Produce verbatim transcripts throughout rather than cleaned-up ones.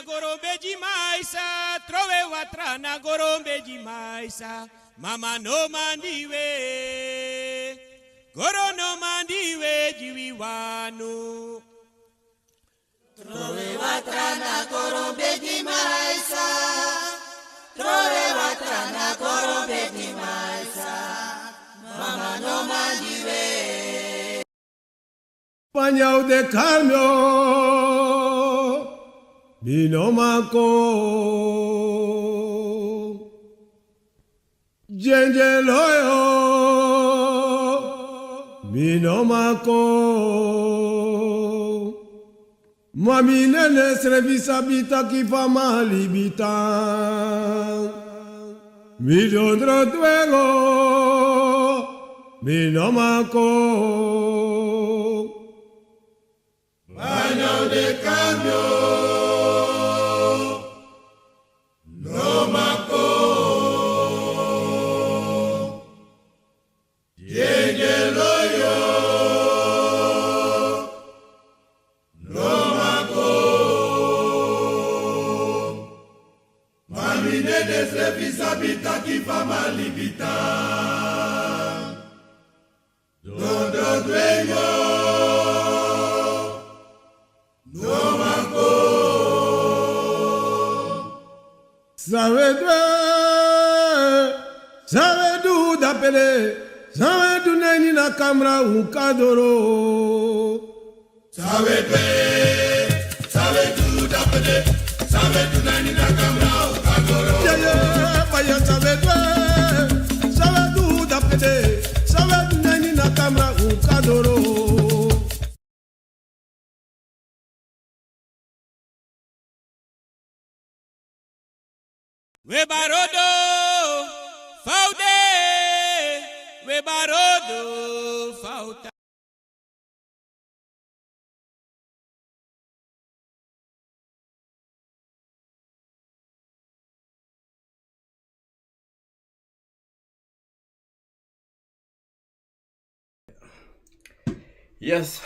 Goro bedi maisa, trowe watra na goro bedi maisa. Mama no mandi we, goro no mandi we, diwi wanu. Trowe watra na goro bedi maisa. Trowe watra na goro bedi maisa. Mama no mandi we. Panyau de cambio, mi no manco. Djendje loyo, mi no manco. Mami nene srefi sabi taki fa mi libi tan. Mi dondro dwengo, mi no manco. Manyau de cambio, no manco. Djendje loyo, no manco. Mami nene srefi sabi taki fa mi libi tan. Dondro dwengo, no manco. San we du, san we du dapede, san we du na ini a kamra un kan doro. San we du, san we du dapede, san we du na ini a kamra un kan doro. Yeah, yeah, fire san we du, san we du dapede, san we du na ini a kamra un kan doro. We barodo faude, we barodo fauta. Yes,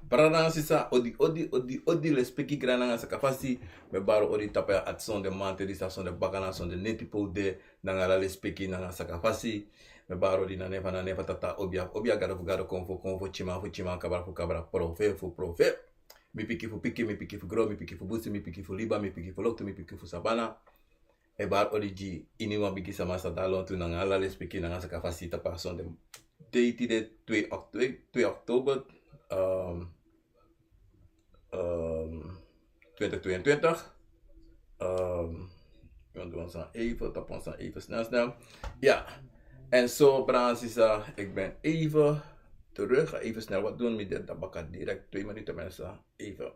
brada nanga sisa, odi, odi, odi, odi, lespeki, grani nanga sakafasi. Mi e bari odi tapu a ati sonde, mamanten disi, a sonde bakana, sonde neti pe un de, nanga ala lespeki nanga sakafasi. Mi e bari odi na nen fu, na nen fu Tata, obia, obia, gado fu gado, konfo, konfo, tyiman fu tyiman, kabra fu kabra, profeti fu profeti. Mi pikin fu pikin, mi pikin fu gron, mi pikin fu busi, mi pikin fu liba, mi pikin fu loktu, mi pikin fu sabana. E bari odi gi iniwan bigi sama san de a lontu nanga ala lespeki nanga sakafasi tapu a sonde. Dei tide twee ok-, twee, twee oktober, ehm, ehm, twintig tweeëntwintig. Ehm, we gaan doen ons aan even, tapu ons aan even snel, snel. Ja, en zo, brada nanga sisa, ik ben even terug. Ga even snel wat doen. Mi de tabaka direct twee minuten, mensen. Even.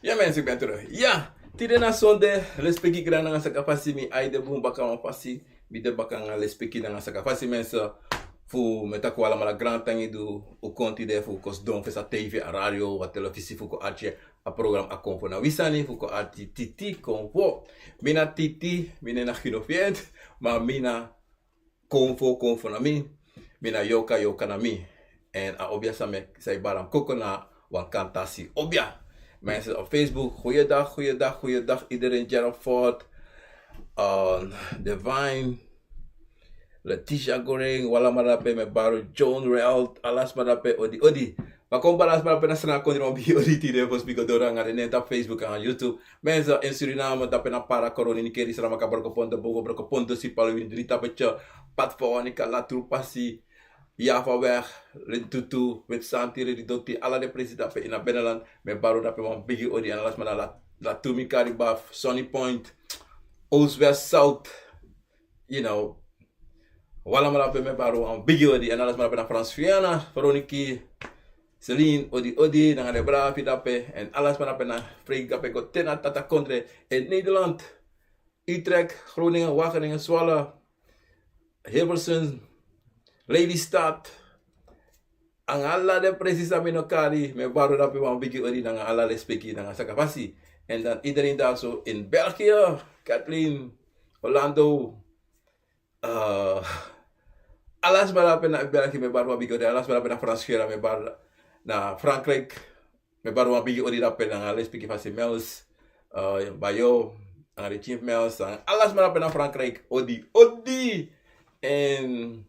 Ya, mensen, ik ben terug. Ya, tide na sonde, lespeki, grani nanga sakafasi, mi a de bun baka wan fasi, mi de baka nanga lespeki nanga sakafasi, mensen. Fu mi e taki un alamala grantangi di un kon tide fu kon sidon fesi a tv, a radio, a telefisi fu kon arki a program A Konfo Na Wi Sani, fu kon arki Titi Konfo. Mi na Titi, mi nen na Gino Fiend, ma mi na Konfo, Konfo na mi. Mi na Yoka, Yoka na mi. En a obia san mi, san e bari mi koko na wan kantasi obia. Mensen op Facebook, goeiedag, goeiedag, goeiedag iedereen, Gerald Ford, eh, Divine, Letitia Goring, un alamala dape, mi e bari un, John Relt, ala sma dape, odi, odi. Ma kon bari ala sma dape na Sranan Kondre, wan bigi odi tide fosi mi go doro nanga den nen tapu Facebook nanga YouTube. Mensen in Suriname, dape na Para, Koroni, Nickerie, Saramacca, Brokopondo, Bovo, Brokopondo, Sipaliwini, Drie Tapetje, Pad van Wanica, Latrupasi, Javaweg, Lintutu, Witsanti, Redidoti, ala den presi dape ini a binnenland. Mi e bari un dape wan bigi odi, en ala sma na La, Latumi, Karibaf, Sunny Point, Oost, West, South, you know, un alamala dape mi e bari un wan bigi odi, en ala sma dape na Frans Guiana, Veroniki, Celine, odi odi, nanga den brada fu yu dape, èn ala sma dape na Frankrijk, go te na tata kondre, in Nederland, Utrecht, Groningen, Wageningen, Zwolle, Hilversum, Lelystad, nanga ala den presi san mi no kari, mi e bari dape wan bigi odi nanga ala lespeki nanga sakafasi. En dan iedereen daar zo in België, Kathleen, Orlando, eh, ala sma dape na België, mi e bari wan bigi odi, ala sma dape na Frans, mi e bari na Frankrijk, mi e bari wan bigi odi dape nanga lespeki fasi Mels, eh, Bayo, nanga den Chief Mels, nanga ala sma dape na Frankrijk, odi odi. En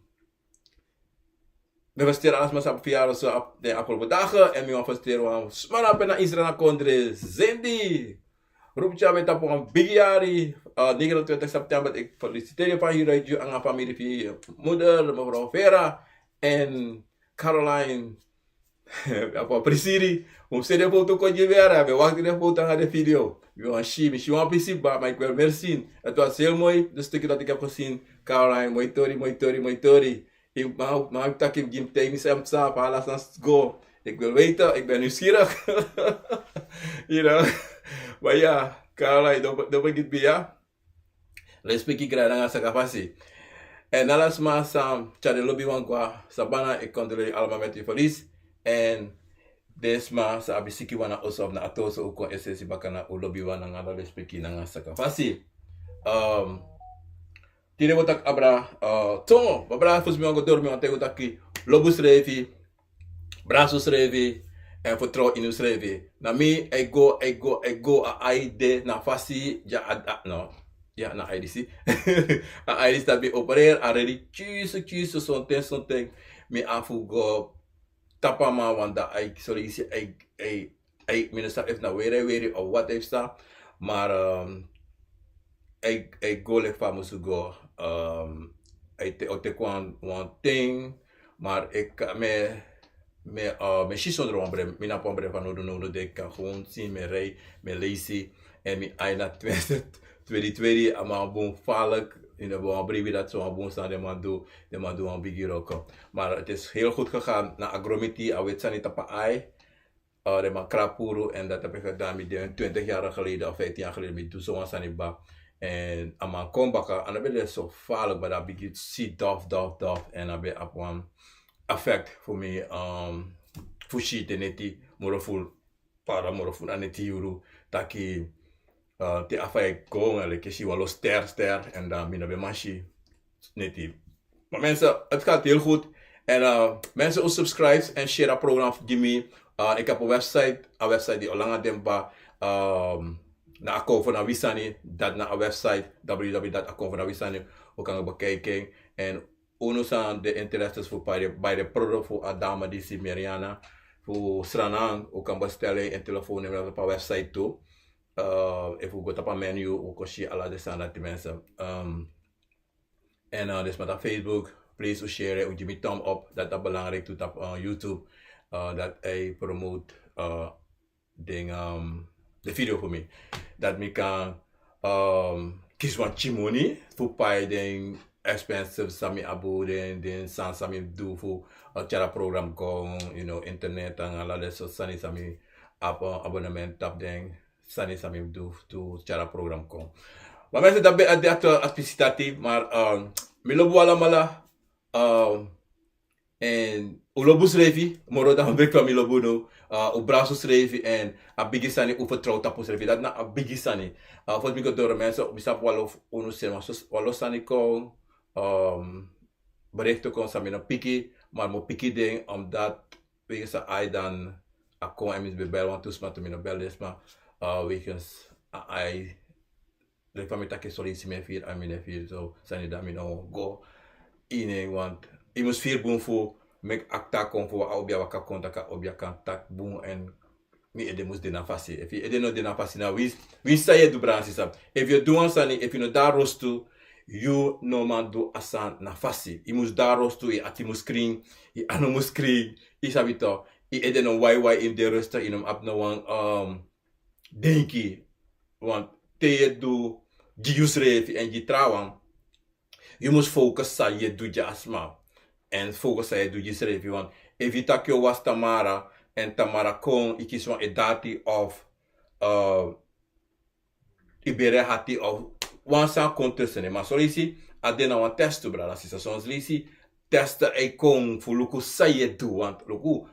mi feliciteren ala sma san abi verjaardag so op den afgelopen dagen. En mi wani feliciteren wan sma dape na Israël na kondre, Zindi. Roep tya ben tapu wan bigi yari, eh, negenentwintig september. Ik feliciteer je van hieruit, yu nanga famiri fu yu, moeder, mevrouw Vera en Caroline. Apa prisiri, mi mus seni den foto kon gi mi, a ben wakti den foto nanga den video. Mi wani si, mi si wan pisi kba, maar ik wil meer zien. Het was heel mooi, de stukje dat ik heb gezien. Caroline, moi tori, moi tori, moi tori. Ik mag, mag ik taki, gi mi tijden, mi san psa, fa ala sani go. Ik wil weten, ik ben nieuwsgierig. You know. Maar ja, Caroline, don't, don't forget me, ja. Lespeki, grada nanga sakafasi. En ala sma san tyari den lobiwan gwa, Sabana, ik condoleer allemaal met uw verlies. En den sma san abi sikiwan na oso of na ati oso, un kon esesi baka na un lobiwan nanga ala lespeki nanga sakafasi. Um, tide un o taki abra, uh, tongo, babra, fosi mi wani go doro, mi wani taigi un taki, lobi unsrefi, brasi unsrefi, èn fertrow ini unsrefi. Na mi e go, e go, e go, a ai de na fasi, ya, a, a, no. Ya, na ai disi. A ai disi dati mi opereer already, tyusu, tyusu, sonten, sonten. Mi abi fu go tapu a man, want dati ai, so leisi ai, ai, ai, mi no sabi efu na weri ai weri of wat ai psa. Maar, um, ai, ai go leki fa a musu go. Um, ai te, o teki wan, wan ten, maar ik, mi, mi, uh, mi si sondro wan bril, mi no abi wan bril fanowdu, nowdu, dan ik kan gewoon zien, mi e rij, mi e leisi. En mi ai na twintig, twintig, twintig, a man bun falek, in de wan bribi dati so wan bun sani den man du, den man du wan bigi wroko. Maar het is heel goed gegaan, na a gron miti, a weti sani tapu a ai. Uh, den man krapu puru, en dati heb ik gedaan, mi de twintig jaar geleden of vijftien jaar geleden, mi du so wan sani kba. En a man kon baka, a no ben de so falek, maar dan bigin si dof, dof, dof. En a ben abi wan effect fu mi, um, fu si te neti moro furu, para moro furu na neti yuru, taki, uh, te a faya kon, en leki si wan lo ster, ster, en dan mi no ben man si neti. Maar mensen, het gaat heel goed. En, uh, mensen, un subscribe en share a program gi mi. Uh, ik heb een website, a website di o langa den kba, um, na Akomfo na Wi Sani, dati na a website, w w w dot akomfo na wi sani, un kan bekijken. En unu san de interesses fu bai den, bai den product fu a dame disi, Mariana, fu Sranan, un kan bestellen en telefoonnummer op a website tu. Uh, efu un go tapu a menu, un kon si ala den sani dati, mensen. Um, en, uh, den sma tapu Facebook, please un share, un gi mi thumb up, dati a belangrijk tu tapu, uh, YouTube. Uh, dati ai promote, uh, den, um, den video fu mi. Dati mi kan, um, kisi wan pikin moni fu pai den expenses san mi abi, den, den sani san mi du fu, uh, tyari a program kon, you know, internet nanga ala den sortu sani san mi abi, uh, abonnement tapu den sani san mi du fu tyari a program kon. Maar mensen, dati ben a, a, a pisi dati, maar, um, mi lobi un alamala, um, en un lobi unsrefi, moro dan beki fa mi lobi unu, uh, un brasi unsrefi, en a bigi sani un fertrow tapu unsrefi, dati na a bigi sani. Uh, fosi mi go doro, mensen, mi sabi wan lo fu unu seni, wan lo sani kon, um, berichten kon san mi no piki, maar mi o piki den, omdat wegens a ai dan a kon, en mi ben bel wantu sma, tu mi no bel den sma, uh, wegens a ai, leki fa mi taki, so leisi mi e firi, a mi no e firi so, sani dati mi no go ini en, want yu mus firi bun fu meki akta kon fu a obiya waka kon, taki a obiya kan taki bun, en mi ede mus de na fasi. Efu yu ede no de na fasi, na winsi, winsi san yu e du, brada, sisa. Efu yu e du wan sani, efu yu no de na rostu, yu no man du a sani na fasi. Yu mus de na rostu, yu ati mus krin, yu anu mus krin, yu sabi toch, yu ede no waiwai, yu mus de rustig, yu no mus abi no wan, um, denki. Want te yu e du gi yusrefi en gi trawan, yu mus focus san yu e du gi a sma. En focus san yu e du gi yusrefi. Want efu yu taki yu o wasi tamara, En tamara kon yu kisi wan e dati of, uh, yu bere hati of wan sani kon tussen. Ma son leisi a de na wan test tu, brada sisa. Son leisi test e kon fu luku san yu e du. Want luku,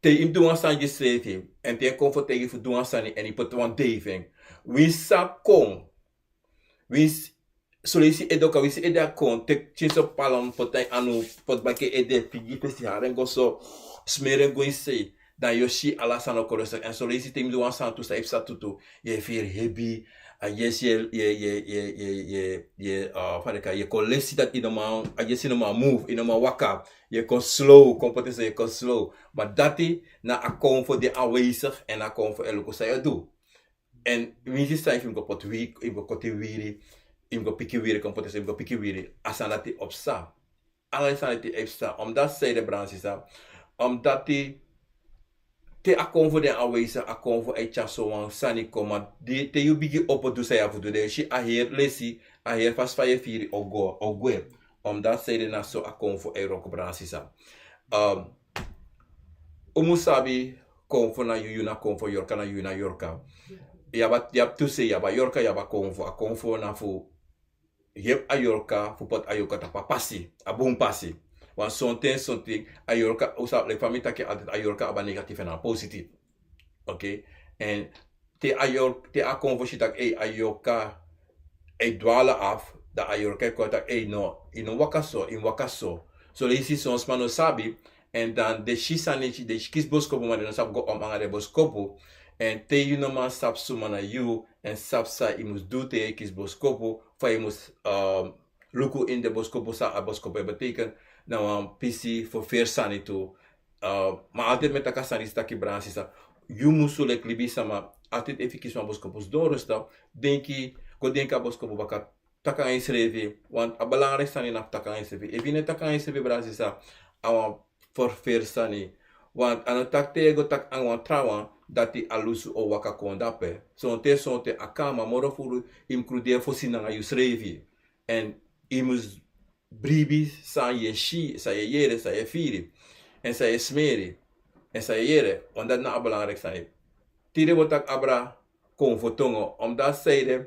te yu mus du wan sani gi srefi, en te yu e kon fu taigi fu du wan sani en yu poti wan dei fu en. Winsi a kon, winsi, son leisi ede o kon, winsi ede a kon, teki kinso palon, poti na yu anu, poti baka ede, figi fesi, hari en go so, smeri en go ini sei, dan yu o si ala sani o kon rustig. En son leisi te yu mus du wan sani tu san e psa tutu, yu e firi hebi. A yesi yu e, yu e, yu e, yu e, yu e, yu e, uh, fa den e kari, yu e kon lesi dati yu no man, a yesi no man move, yu no man waka, yu e kon slow, kon poti so yu e kon slow. Ma dati na a kon fu de aanwezig en a kon fu e luku san yu e du. En winsi san, efu yu mus go poti wi-, yu mus go koti wiri, yu mus go piki wiri, kon poti so yu mus go piki wiri, a sani dati o psa. Ala den sani dati e psa. Omdati san ede, brada sisa, omdati te a kon fu de aanwezig, a kon fu e tyari so wan sani kon, ma di, te yu bigin opo du san yu abi fu du, dan yu si a heri lesi, a heri fasi fa yu e firi o go, o gwe. Omdati san ede na so a kon fu e wroko, brada sisa. Um, un mus sabi, kon fu na yu, yu na kon fu, yorka na yu, na yorka. Yu abi, yu abi tu sei, yu abi a yorka, yu abi a kon fu. A kon fu na fu yepi a yorka fu poti a yorka tapu a pasi, a bun pasi. Want sonten, sonten a yorka, un sabi, leki fa mi taki altijd, a yorka abi a negatief en a positief. Oké? En te a york-, te a kon fu si taki, ei, a yorka e dwalen af, dan a yorka e kon taki, ei, no, yu no waka so, yu waka so. Son leisi son sma no sabi, en dan den si sani, den si kisi boskopu, ma den no sabi go om nanga den boskopu. En te yu no man sabi suma na yu, en sabi san yu mus du te yu e kisi boskopu, fa yu mus, um, luku ini den boskopu, san a boskopu e beteken, na wan pisi fu feri sani tu. Uh, ma altijd mi e taki a sani disi taki, brada sisa, yu musu leki libisma, altijd efu yu kisi wan boskopu, sidon rustig, denki, go denki a boskopu baka, taki nanga yusrefi, want a belangrijk sani na fu taki nanga yusrefi. Efu yu no e taki nanga yusrefi, brada sisa, a wan ferferi sani. Want a no taki te yu e go taki nanga wan trawan, dati a lusu o waka kon dape. Sonten, sonten a kan, ma moro furu yu mus kruderi fosi nanga yusrefi. En yu mus bribi san yu e si, san yu e yere, san yu e firi, en san yu e smeri, en san yu e yere, want dati na a belangrijk sani. Tide bo taki abra kon fu tongo, omdati san ede,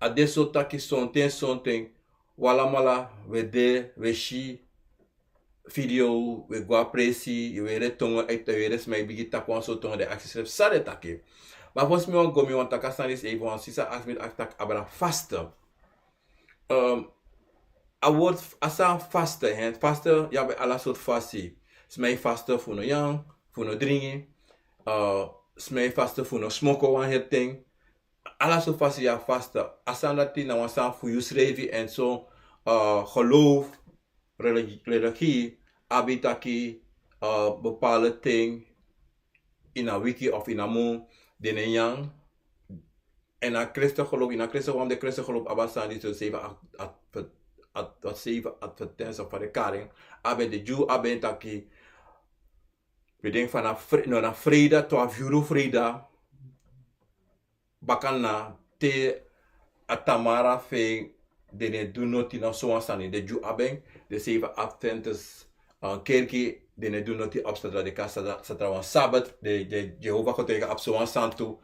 a de so taki sonten, sonten, wi alamala, wi e de, wi e si video, wi e go a presi, yu e yere tongo, ete, yu e yere sma e bigin taki wan sortu tongo, den e aksi srefi san den e taki. Ma fosi mi wani go, mi wani taki a sani disi, efu wan sisa aksi mi, aksi taki abra faste. Um, a word, a san faste, hè, faste, yu abi ala sortu fasi. Sma e faste fu no nyan, fu no dringi, uh, sma e faste fu no smoko wan heri ten. Ala sortu fasi yu abi faste. A sani dati na wan sani fu yusrefi en so, uh, geloof, religi-, religie, abi taki, uh, bepaalde ten ini a wiki of ini a mun, den no e nyan. En a kristen geloof, ini a kristen, wan fu den kristen geloof abi a sani disi, zeven ad-, ad-, ad-, zeven advertentie of fa den e kari en. Abi, den Dyu abi en taki, wi denki fa na fri-, no, na freida, twaalf yuru freida, baka na te a tamara fu en, den no e du noti, na so wan sani. Den Dyu abi en, den zeven adventist, uh, kerki, den no e du noti op satra, den kan satra, satra wan sabat, den, den Jehovah getuige abi so wan sani tu.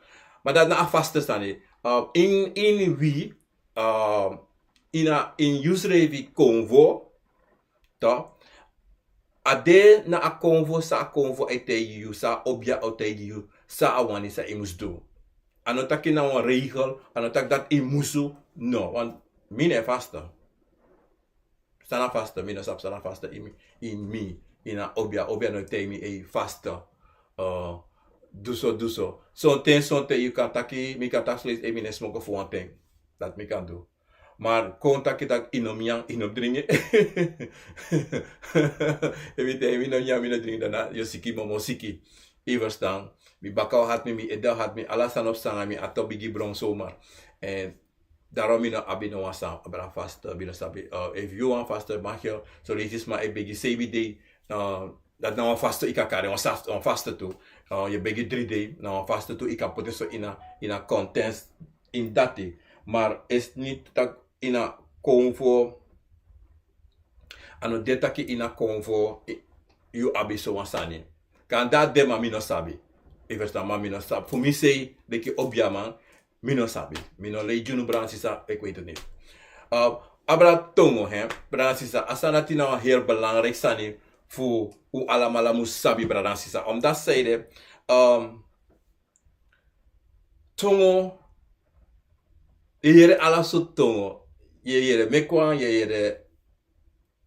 Ma dati na a faste sani. Uh, ini, ini wi, uh, ini a, ini yusrefi konfo, toch? A de na a konfo, san a konfo e taigi yu, san a obia o taigi yu, san a wani, san yu mus du. A no taki na wan regel, a no taki dati yu musu, no, want mi no e faste. San na faste, mi no sabi san na faste ini mi, ini mi, ini a obia, obia no e taigi mi, ei, faste. Uh, du so, du so. Sonten, sonten yu kan taki, mi kan taki son leisi, ei, mi no e smoko fu wan ten. Dati mi kan du. Ma kon taki taki yu no mus nyan, yu no mus dringi. Efu yu taigi mi no nyan, mi no dringi, dan na yu o siki, momo siki. Yu e ferstan? Mi baka o hati mi, mi ede o hati mi, ala sani o psa nanga mi, a tobi gi bron somar. En daarom mi no abi no wan sani abra faste, mi no sabi. Uh, efu yu wani faste, mag yu. Son leisi sma e begi seibin dei, uh, dati na wan faste yu kan kari, wan sas-, wan faste tu. Uh, yu e begi dri dei, na wan faste tu, yu kan poti en so ini a, ini a context ini dati. Ma a no taki ini a konfo, a no de taki ini a konfo, i-, yu abi so wan sani. Kan dati de, ma mi no sabi. Yu ferstan, ma mi no sabi. Fu mi sei, leki obiaman, mi no sabi. Mi no lei gi unu, brada nanga sisa, ik weet het niet. Abra tongo, hè, brada nanga sisa, a sani dati na wan heel belangrijk sani fu un alamala mus sabi, brada nanga sisa. Omdat zij de, ehm, tongo, yu yere ala sortu tongo. Yu yere mekwan, yu yere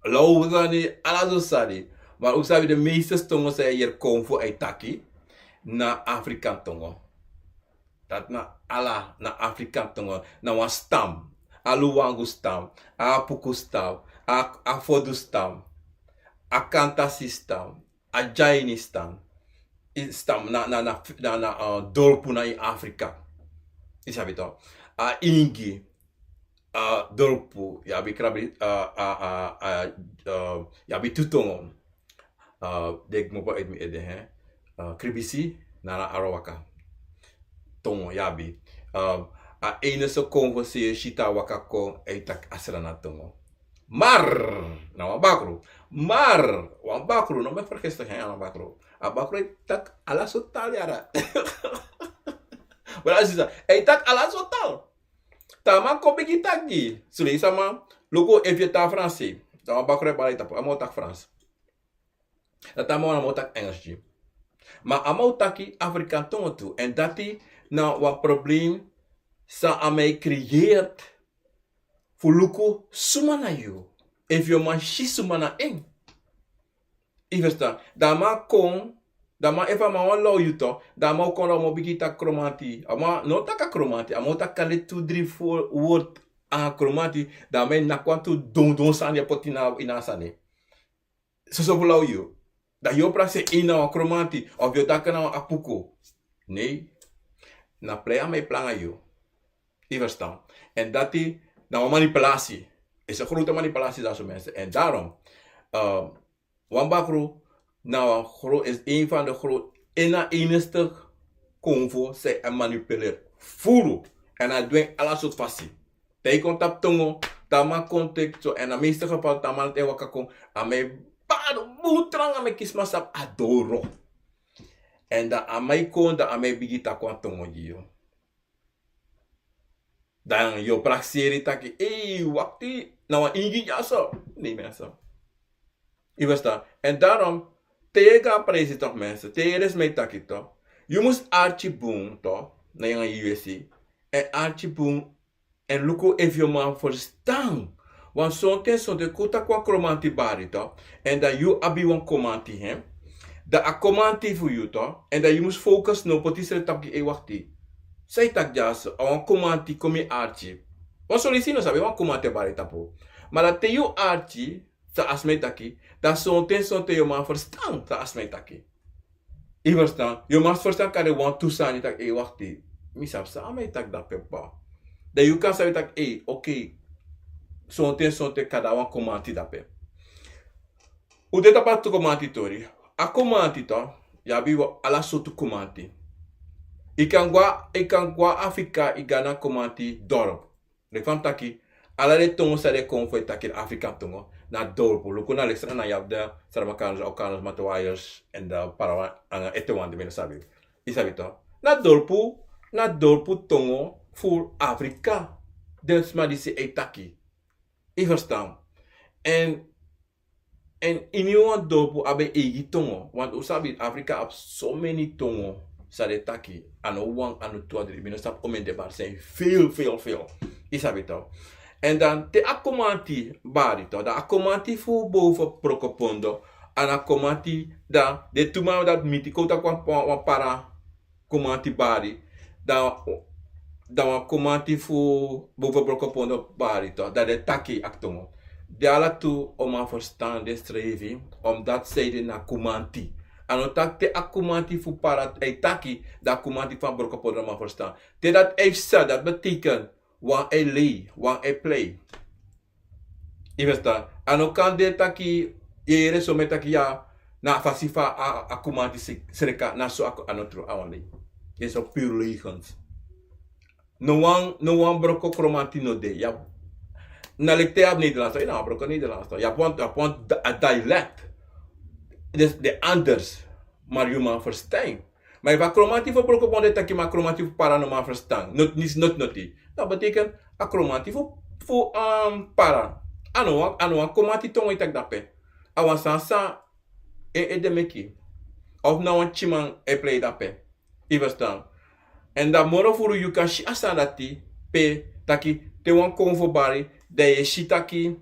law sani, ala sortu sani. Maar un sabi de meeste tongo san yu yere kon fu e taki, na Afrikan tongo. Dati na ala, na Afrikan tongo, na wan stam. A Luangu stam, a Apuku stam, a, a Fodu stam, a Kantasi stam, a Dyaini stam. Yu stam na, na, na, na, na, eh, dorpu na ini Afrika. Yu sabi toch. A Ingi, a dorpu, yu abi krabi, a, a, a, a, eh, yu abi tu tongo. Eh, di kmopo uit mi ede, hè. Eh, Kribisi, Nana, Arawaka. Tongo, yu abi. Eh, a enige konfo san yu e si te a waka kon, e taki a Sranan tongo. Maar, na wan bakru. Maar, wan bakru, no mi e fergesti, hè, na wan bakru. A bakru e taki ala sortu taal, yara. Brada nanga sisa, e taki ala sortu taal. Te a man kon bigin taki gi yu, srefi sama, luku, efu yu e taki Franse, dan wan bakru e bari tapu, a man o taki Franse. Dan te a man wani, a man o taki Engels gi yu. Ma a man o taki Afrikan tongo tu. En dati na wan probleem san a man e creëert fu luku suma na yu. Efu yu o man si suma na en. Yu ferstan? Dan a man kon, dan a man, efu a man wani law yu toch, dan a man o kon, dan a man o bigin taki Kromanti. A man no o taki a Kromanti, a man o taki kande tu dri fu word nanga Kromanti, dan a man e naki wantu dondon sani e poti na, ini a sani. Soso fu law yu. Dan yu o prakseri, ei, na wan Kromanti, of yu o taki na wan Apuku. Nee. Na plei a man e planga yu. Yu ferstan? En dati na wan manipulatie. Is een grote manipulatie, dat soort mensen. En daarom, eh, wan bakru na wan gro-, is een van de groot, en na enigste konfo san e manipuleer furu. En a dwing ala sortu fasi. Te yu kon tapu tongo, te a man kon teki so, en na meeste geval te a man e waka kon, a man e bari bun tranga, a man e kisi masapu a doro. En dan a man e kon, dan a man e bigin taki wan tongo gi yu. Dan yu o prakseri taki, ei, wakti, na wan Ingi dyaso. Nee, mensen. Yu ferstan? En daarom, te yu e go a prijsi toch, mensen, te yu e yere sma e taki toch, yu mus arki bun toch, na yu nanga yu e si. En arki bun, en luku efu yu o man ferstan. Want sonten, sonten kon taki wan Kromanti bari toch, en dan yu abi wan Kromanti, hè. Dan a Kromanti fu yu toch, en dan yu mus focus now, poti srefi tapu gi, ei, wakti. San yu taki dyaso, a wan Kromanti kon mi arki. Want son leisi yu no sabi, wan Kromanti e bari tapu. Ma dan te yu arki san a sma e taki, dan sonten, sonten yu o man ferstan san a sma e taki. Yu ferstan? Yu o man ferstan kande wantu sani, taki, ei, wakti. Mi sabi san a man e taki dape, pa. Dan yu kan sabi taki, ei, oké. Sonten, sonten kande a wan Kromanti dape. Un de tapu a tu Kromanti tori. A Kromanti toch, yu abi wan, ala sortu Kromanti. Yu kan go a, yu kan go a Afrika, yu go na Kromanti dorp. Leki fa mi taki, ala den tongo san den kon fu e taki, Afrikan tongo, na dorpu. Luku na leki Sranan, yu abi den Srabakaners, Okaners, Matawayers, en den Parawan, nanga ete wan di mi no sabi. Yu sabi toch? Na dorpu, na dorpu tongo fu Afrika den sma disi e taki. Yu ferstan? En, en ini wan dorpu abi en eigi tongo. Want un sabi, Afrika abi so many tongo san den e taki. A no wan, a no tu, a dri, mi no sabi omeni den, ma a de veel, veel, veel. Yu sabi toch? En dan te a Kromanti bari toch, dan a Kromanti fu boven Brokopondo, nanga a Kromanti, dan den tu man dati miti, kon taki wan, wan, wan Para Kromanti bari, dan, dan wan Kromanti fu boven Brokopondo bari toch, dan den taki a tongo. Den ala tu o man ferstan densrefi, omdat zij de na Kromanti. A no taki te a Kromanti fu Para e taki, dan a Kromanti fu Brokopondo no man ferstan. Te dati e psa, dati betekent wan e lei, wan e plei. Yu ferstan? A no kan de taki, yu e yere son man e taki, ya, na a fasi fa a, a Kromanti sreka, na so a, a no tru, a wan lei. Dit is pure leugens. No wan, no wan Broko Kromanti no de. Yu abi, na leki te yu abi Nederlands, yu na wan Broko Nederlands. Yu abi wan, yu abi wan di-, a dialect. Dus de anders. Mari yu man ferstan. Ma efu a kromanti fu Brokopondo e taki, ma a kromanti fu Para no man ferstan. Noti, noti, noti. Dan betekent a kromanti fu, fu, um, Para. A no wan, a no wan kromanti tongo e taki dape. A wan sani san en ede meki. Of na wan tyiman e prei dape. Yu ferstan. Èn dan moro furu yu kan si a sani dati pe taki te wan kon fu bari, dan yu e si taki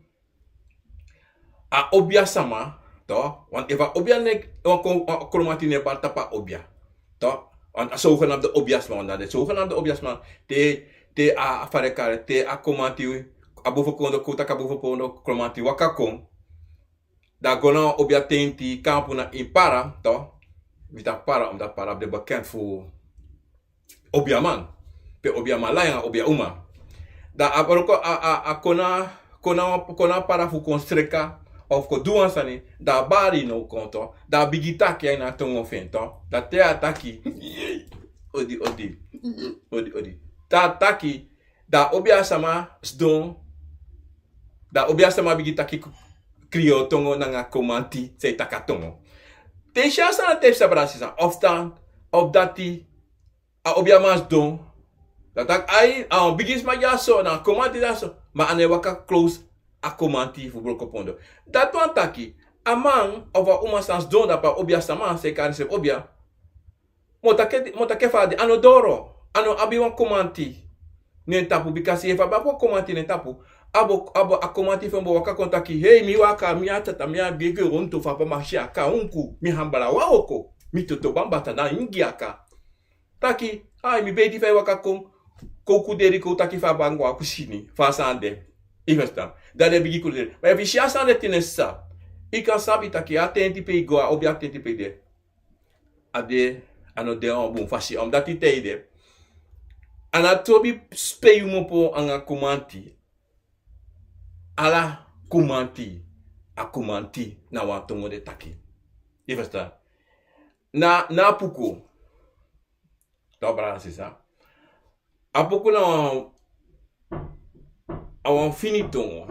a obia sama, to, want efu a obia no e, wan kon, wan kromanti no e bari tapu a obia. To, want a zogenaamde obia sama, want na den zogenaamde obia sama, te, te a, a fa den kari, te a kromanti, a Bovenkondo, kon taki a Bovenkondo kromanti waka kon. Dan a go na wan obia tenti kampu na ini Para, to. Mi taki Para, omdat Para de bekend fu obiaman. Pe obiaman lai nanga obia uma. Dan a Broko a, a, a kon na, kon na, kon na Para fu kon streka, of kon du wan sani, dan a bari no kon to, dan a bigin taki a ini a tongo fu en to. Dan te a taki, odi, odi, odi, odi. Te a taki, dan a obia sama sidon, dan a obia sama bigin taki Kriyoro tongo nanga kromanti san e taki a tongo. Te yu si a sani dati, yu sabi san, of dan, of dati, a obiaman sidon. Dan taki ai, a wan bigi sma dyaso, na kromanti dyaso. Ma a no e waka close a kromanti fu Brokopondo. Dati wani taki, a man, of a uma san sidon dape, a obia sama, san e kari srefi obia. Mi o taki, mi o taki fa a de, a no doro, a no abi wan kromanti na en tapu, bikasi efu a abi wan kromanti na en tapu, a bo, a bo, a kromanti fu en bo waka kon taki, hei, mi waka, mi a tata, mi a gege rontu fu a papa, ma si a kaunku, mi hambala wan oko, mi toto bambata na ingi aka. Taki, ai, mi beti fa yu waka kon, kon kuderi kon taki fa a bangu a kusini, fa a sani de. Yu ferstan. Dan den bigin kuderi. Ma efu yu si a sani de tide, yu sa, yu kan sabi taki a tenti pe yu go, a obia tenti pe yu de. A de, a no de wan bun fasi, omdat yu te yu de. A no trobi spe yu kmopo anga kromanti. Ala kromanti, a kromanti na wan tongo den e taki. Yu ferstan. Na, na Apuku. Tok brada, sisa. Apuku na wan, a wan fini tongo.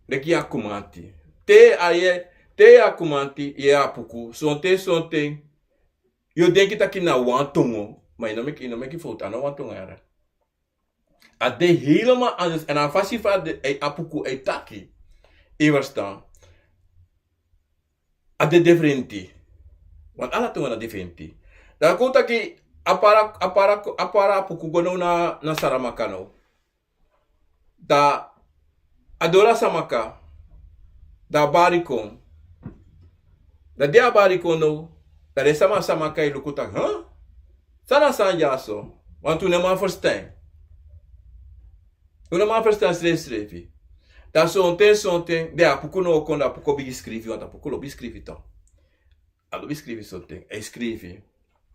Leki Akomanti. Te a yere, te Akomanti yere Apuku, sonten, sonten yu o denki taki na wan tongo. Ma yu no meki, yu no meki fowtu, a no wan tongo yara. A de helemaal anders. Èn a fasi fa a de, e, Apuku e taki. Yu e ferstan. A de diferenti. Want ala tongo na diferenti. Dan kon taki a Para, a Para, a Para Apuku go now na, na Saramaka now. Dan a doro na Saramaka. Dan a bari kon. Dan di a bari kon now, dan den sama na Saramaka e luku taki, huh? San na a sani dyaso? Want un no man ferstan. Un no man ferstan srefsrefi. Dan sonten, sonten, dan Apuku now kon, dan Apuku bigin skrifi, want Apuku lobi skrifi toch. A lobi skrifi sonten, a e skrifi.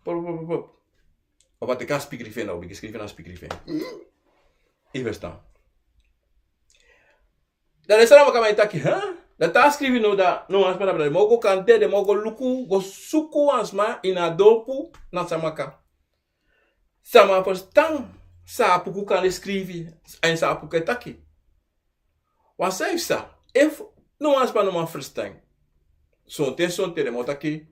Pop, pop, pop, pop. Of a teki a spikri fu en, dan a bigin skrifi na a spikri fu en. Yu e ferstan. Dan den Saramakaman e taki, hè? Dan te a skrifi now, dan now wan sma na bra, den man o go kande, den man o go luku, go suku wan sma ini a dorpu na Saramaka. San man ferstan san Apuku kan skrifi, èn san Apuku e taki. Wan sani fu san, efu now wan sma no man ferstan, sonten, sonten den man o taki,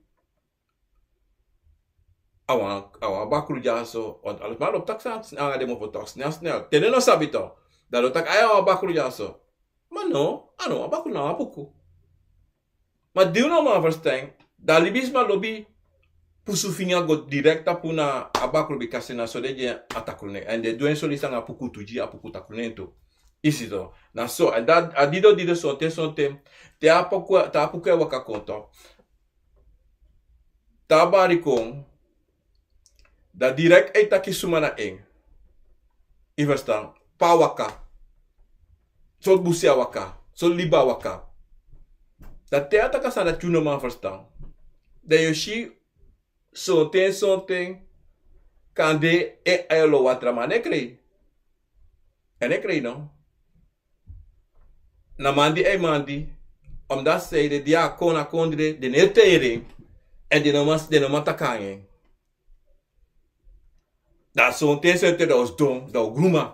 a wan, a wan bakru dyaso, want ala sma lobi taki sani, nanga den man fu taki snel, snel. Te den no sabi toch, dan den o taki, ai, a wan bakru dyaso. Ma no, a no wan bakru, na wan Apuku. Ma di un no man ferstan, dan libisma lobi pusu finga go direkt tapu na a bakru, bikasi na so den e gi en a takru nen. Èn den du en so lisi anga Apuku tu, gi Apuku takru nen tu. Yu si toch. Na so, èn dan a didon, didon, sonten, sonten. Te Apuku, te Apuku e waka kon toch. Te a bari kon, dan direkt a e taki suma na en. Yu e ferstan, pe a waka. Sortu busi a waka, sortu libi a waka. Dan te a taki a sani dati yu no man ferstan. Dan yu o si sonten, sonten, kande en, a e lo watra, ma a no e krei. A no e krei no. Na mandi a e mandi, omdat san ede, di a kon na kondre, den no e teri en, èn den no man, den no man taki nanga en. Dan sonten, sonten dan a o sidon, dan a o gruma.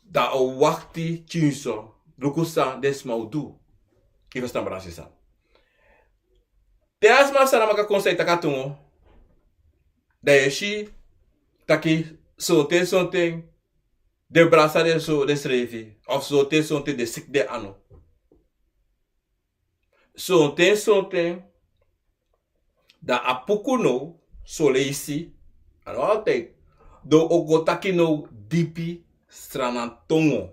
Dan a o wakti tyinso, luku san den sma o du. Yu e ferstan, brada, sisa. Te a sma Saramaka kon san e taki a tongo, dan yu e si taki sonten sonten den brasa den so den srefi, of sonten sonten den siki den anu. Sonten sonten dan a puku now, son leisi, a no altijd, dan un o go taki now dipi Sranan tongo.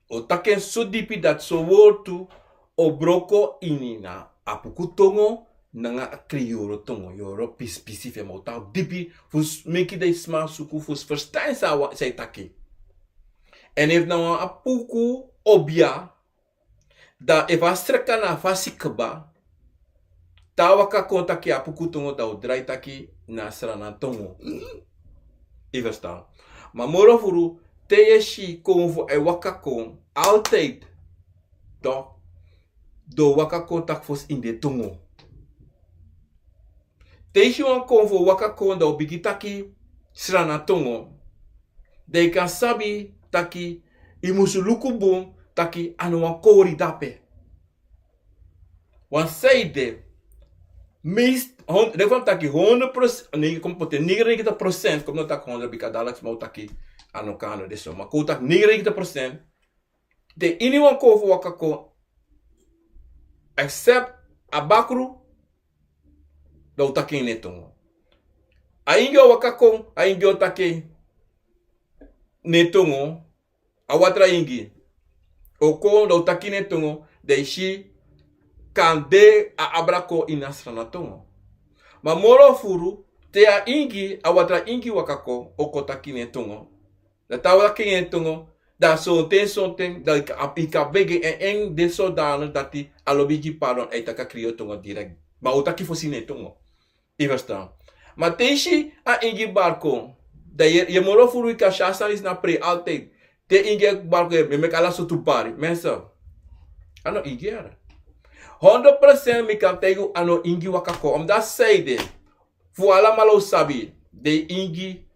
O taki en so dipi dati so wortu o broko ini na a puku tongo nanga a kriyoro tongo, yoro pisi pisi fu en, ma o taki dipi fu meki den sma suku fu ferstan san a wan san e taki. Èn efu na wan a puku obia, dan efu a sreka na a fasi kba, te a waka kon taki a puku tongo, dan o drai taki na Sranan tongo. Yu ferstan? Ma moro furu, te yu e si konfo e waka kon, altijd, dan den o waka kon taki fosi ini den tongo. Te yu si wan konfo waka kon, dan o bigin taki Sranan tongo, dan yu kan sabi taki yu musu luku bun taki a no wan kori dape. Wan san ede, meest, hon-, den fu mi taki honderd procent, ne, kon poti negenennegentig procent, kon no taki honderd, bika dati sma o taki a no kan no de so. Ma kon taki negenennegentig procent, te ini wan konfo waka kon, except a bakru, dan o taki en na en tongo. A ingi o waka kon, a ingi o taki en na en tongo, a watra ingi o kon, dan o taki en na en tongo, dan yu si kande a abra kon ini a Sranan tongo. Ma moro furu, te a ingi, a watra ingi waka kon, o kon taki en na en tongo. Dan te a waka en na en tongo, dan sonten sonten, dan yu kan, yu kan begi en, en de zodanig dati a lobi gi pardon, a e taki a kriyoro tongo direct. Ma o taki fosi na en tongo. Yu ferstan? Ma te yu si a ingi bari kon, dan yu, yu moro furu yu kan si a sani disi na prei altijd. Te ingi e bari kon, yu e meki ala sortu bari. Mensen, a no ingi yara. Honderd procent mi kan taigi yu a no ingi waka kon. Omdat san ede, fu alamala o sabi, den ingi,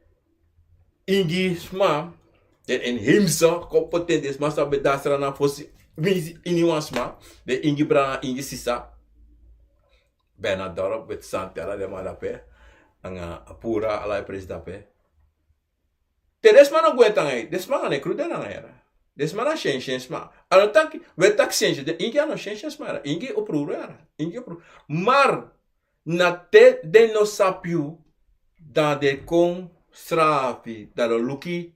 ingi sma, den inheemse, kon poti en, den sma san ben de na Sranan fosi winsi ini wan sma, den ingi brada, ingi sisa. Bernadorp, Wit Zand, ala den man dape. Nanga Apura, ala den presi dape. Te den sma no gwe tan, den sma no e kru den nanga yara. Den sma na syensi sma. A no taki, we taki syensi, den ingi a no syensi sma yara. Ingi oproer yara. Ingi oproer. Maar na te den no sabi yu, dan den kon srafi, dan den o luku,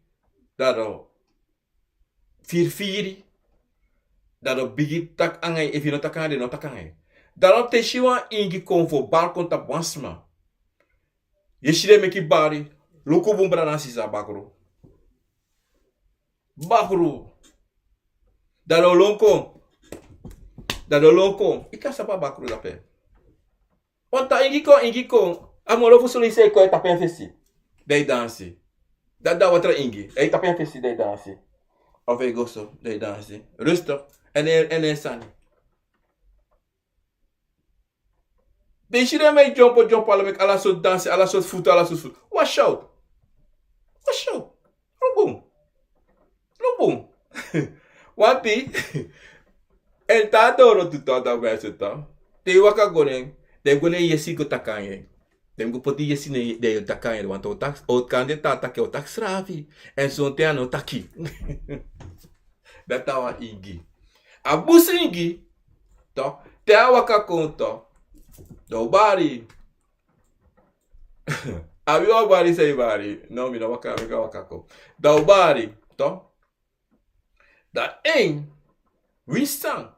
dan den o firifiri, dan den o bigin taki nanga yu, efu yu no taki nanga den, den no taki nanga yu. Dan te yu si wan ingi kon fu bari kon tapu wan sma, yu e si den meki bari, luku bun brada nanga sisa, bakru. Bakru. Dan den o lon kon. Dan den o lon kon. Yu kan sabi a bakru dape. Want te ingi kon, ingi kon, a moro fu solusi e kon e tapu en fesi. Dan yu dansi. Dan a watra ingi e tapu en fesi, dan yu dansi. Of e go so, dan yu dansi. Rustig. Èn e, èn e sani. Den e si den man e dyompo dyompo, ala meki ala sortu dansi, ala sortu futu, ala sortu futu. Wan shout. Wan shout. Lubun. Lubun. Wanti. Èn te a doro tu, te a doro tu, te yu waka go na en, den go na en yesi go taki nanga en. Den go poti yesi na en, den taki nanga en, want o taki, o kande te a taki, o taki srafi. Èn sonten a no taki. Dati a wan ingi. A busi ingi, toch, te a waka kon, toch, dan o bari. A wi o bari, san yu bari. No, mi no waka, mi kan waka kon. Dan o bari, toch. Dan en, wi san.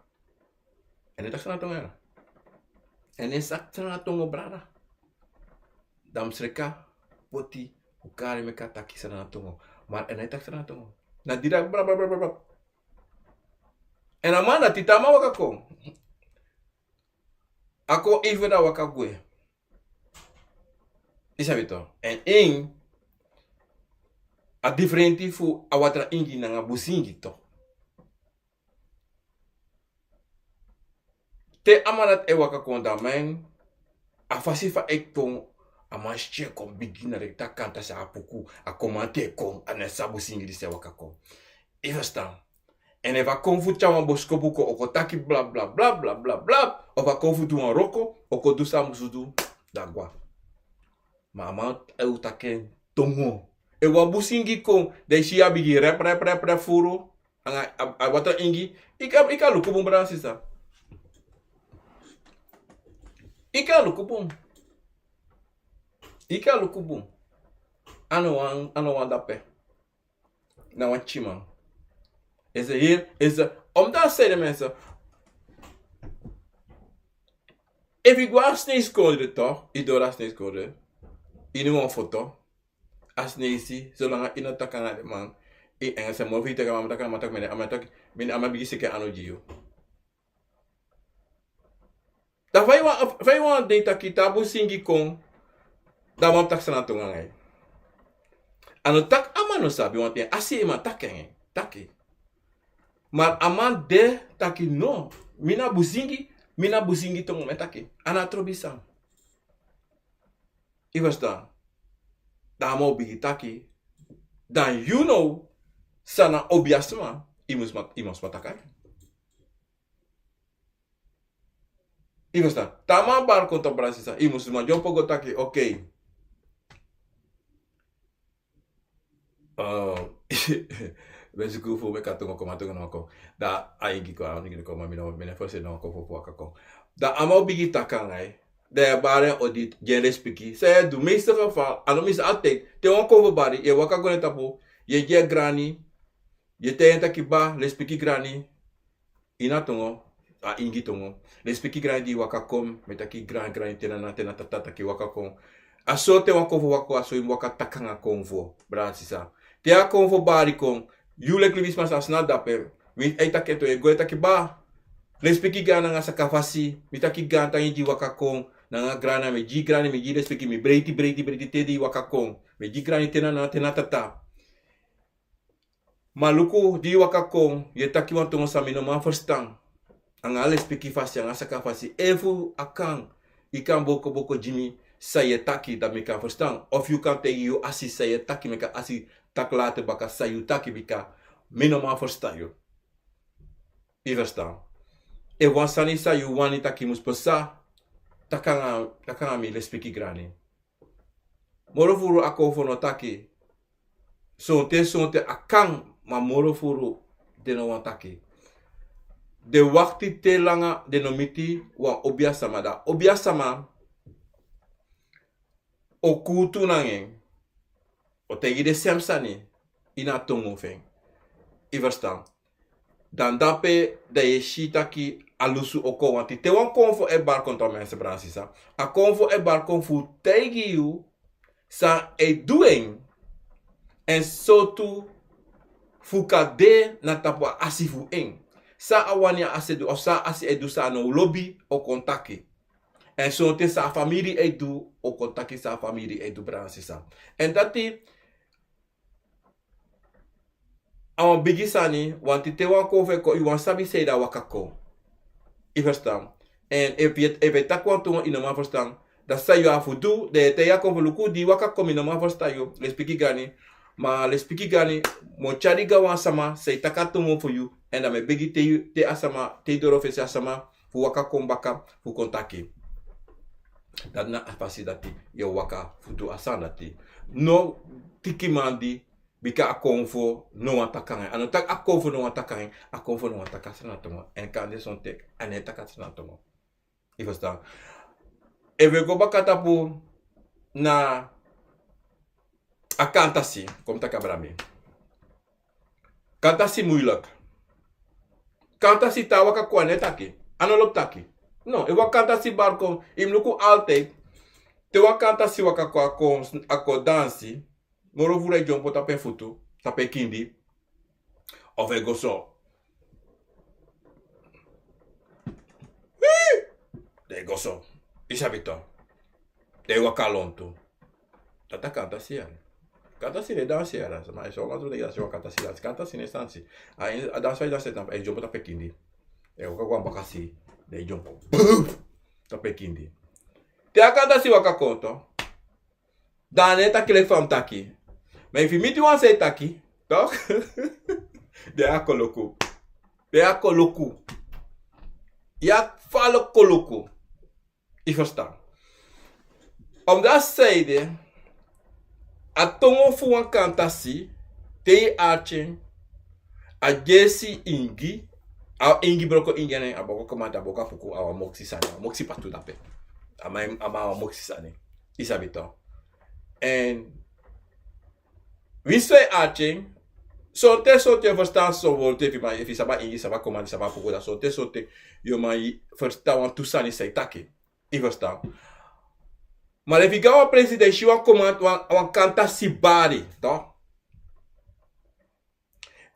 Èn e taki Sranan tongo yara. Èn e taki Sranan tongo, brada. Dan mi sreka poti, un kari meki a taki Sranan tongo. Ma èn e taki Sranan tongo. Na dida bra, bra, bra, bra, bra. Èn a man na tita man waka kon. A kon even dan waka gwe. Yu sabi toch. Èn en, a diferenti fu a watra ingi nanga busi ingi toch. Te a man dati e waka kon, dan man, a fasi fa e kon, a man si e kon bigi na den taki kanta san a puku, a kon man te kon, a no sabi singi disi e waka kon. Yu ferstan? Èn efu a kon fu tyari wan boskopu kon, o kon taki bla bla bla bla bla bla. Efu a kon fu du wan wroko, o kon du san a musu du, dan a gwa. Ma a man e taki en tongo. Efu wan busingi kon, dan yu si yu a bigin rep rep rep rep furu. Anga a, a watra ingi. Yu kan, yu kan luku bun, brada sisa. Yu kan luku bun. Yu kan luku bun. A no wan, a no wan dape. Na wan tyiman. Ese hier, ese, omdat a seni mensen. Efu yu go a Sneeskondre toch, yu doro a Sneeskondre. Yu no wan foto. A Sneisi, solanga yu no taki anga den man. Yu Engelse moro fu yu taki, a man taki, a man taki, mi nen, a man taki, mi nen, a man bigin seke anu gi yu. Dan fa yu wan, fa yu wan de taki te a busingi kon, dan a man taki san na tongo anga yu. A no taki a man no sabi wan ten, a si yu man taki anga yu, taki. Ma a man de taki no, mi na busingi, mi na busingi tongo mi e taki. A no trobi san. Yu ferstan? Dan a man o bigin taki, dan yu now san na obiasma, yu mus man, yu mus man taki. Yu ferstan? Te a man bari kon, brada sisa, yu mus man dyompo go taki, okay. Basic fu meki a tongo kon, a tongo no wani kon. Dan a ingi kon, a ingi no kon, ma mi no, mi no e forse no kon fu waka kon. Dan a man o bigin taki anga yu. Dan yu e bari en odi, gi en respeki. San yu e du, meeste geval, a no meeste, altijd. Te wan konfo bari, yu e waka go na en tapu, yu e gi en grani, yu e taigi en taki baa, respeki grani. Ini a tongo, a ingi tongo. Respeki grani di yu waka kon, mi e taki gran, grani, te na nana, te na tata, taki waka kon. A so te wan konfo waka kon, a so yu mu waka taki anga konfo, brada sisa. Te a konfo bari kon, yu leki libisma san a sna dape, mi e taki en tongo, yu e go e taki baa. Respeki grani nanga sakafasi, mi taki grani, tangi di yu waka kon, nanga grani, mi e gi grani, mi e gi respeki, mi breiti, breiti, breiti, te di yu waka kon. Mi e gi grani, te na nana, te na tata. Ma luku, di yu waka kon, yu e taki wan tongo san mi no man ferstan. Anga a lespeki fasi, anga saka fasi. Efu a kan, yu kan boko boko gi mi san yu e taki, dan mi kan ferstan. Of yu kan taigi yu asi san yu e taki, meki a asi taki later baka san yu taki, bika mi no man ferstan yu. Yu ferstan? Efu wan sani san yu wani taki mus pasa, taki anga, taki anga mi lespeki grani. Moro furu a konfo no taki. Sonten, sonten a kan, ma moro furu den no wani taki. Den wakti te langa, den no miti wan obia sama. Dan obia sama o kuutu nanga en, o taigi den sem sani ini a tongo fu en. Yu ferstan? Dan dape, dan yu e si taki a lusu o kon. Want te wan konfo e bari kon, to, mensen, brada sisa, a konfo e bari kon fu taigi yu san e du en, èn sortu fu kan de na tapu a asi fu en. San a wani a asi e du, of san a asi e du san a no lobi, o kon taki. Èn sonten san a famiri e du, o kon taki san a famiri e du, brada sisa. Èn dati a wan bigi sani, want te wan konfo e kon, yu wani sabi san ede a waka kon. Yu ferstan? Èn efu yu e, efu yu e taki wan tongo yu no man ferstan, dan san yu abi fu du, dan yu e taigi a konfo: luku, di yu waka kon mi no man ferstan yu, lespeki grani. Ma lespeki grani, mi o tyari gawan sama san e taki a tongo fu yu, èn dan mi e begi te yu, te a sama, te yu doro fesi a sama fu waka kon baka fu kon taki. Dati na a fasi dati yu e waka fu du a sani dati. No tiki man di, bika a konfo no wani taki anga en. A no taki a konfo no wani taki anga en, a konfo no wani taki a sani na tongo. Èn kande sonten a no e taki a sani na tongo. Yu ferstan? Efu wi go baka tapu na a kantasi, kon mi taki abra mi. Kantasi moeilijk. Kantasi, te a waka kon a no e taki. A no lobi taki. No, efu wan kantasi bari kon, yu mus luku altijd. Te wan kantasi waka kon, a kon, a kon dansi, moro furu e dyompo tapu en futu, tapu en kindi. Of e go so. Hii! Dan e go so. Yu sabi to. Dan e waka lontu. Dati a kantasi ya. Kantasi no e dansi ya, dan. Ma e so wan tu den e dansi wan kantasi, dansi. Kantasi no e dansi. A, a dansi fa yu dansi, dan e dyompo tapu en kindi. E waka go na bakasi. Dan e dyompo. Buf! Tapu en kindi. Te a kantasi waka kon, to, dan a no e taki leki fa a mus taki. Ma efu yu miti wan san e taki, toch? Dan a koloku. pe a koloku. Ya falo koloku. Yu ferstan? Omdat a sei de, a tongo fu wan kantasi, te yu arki en, a dyesi ingi, a ingi broko ingi, en a boko komanda, a boko apuku, a wan moksi sani, a wan moksi patu dape. A man, a man a wan moksi sani. Yu sabi toch. En wi sei arki en, sonte, sonte yu ferstan, so wortu efu man, efu yu sabi a ingi, sabi a komanda, sabi a apuku, dan sonte, sonte yu man ferstan wantu sani san yu taki. Yu ferstan? Ma efu yu go na wan presi dan yu si wan komanda, wan, wan kantasi bari, toch?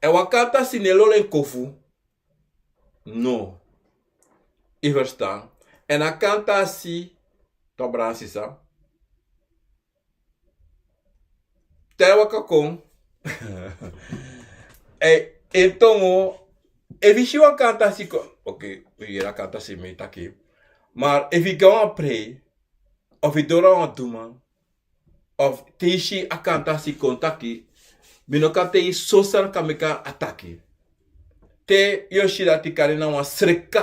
En wan kantasi no e lolo en kofu. No. Yu ferstan? En a kantasi, toch, brada sisa? Te a waka kon. En, en tongo, efu yu si wan kantasi kon, oké, yu yere a kantasi mi e taki. Ma efu yu go na wan prei, of yu doro na wan duman, of te yu si a kantasi kon taki, mi no kan taigi yu so san kan meki a taki. Te yu o si dati kande na wan sreka.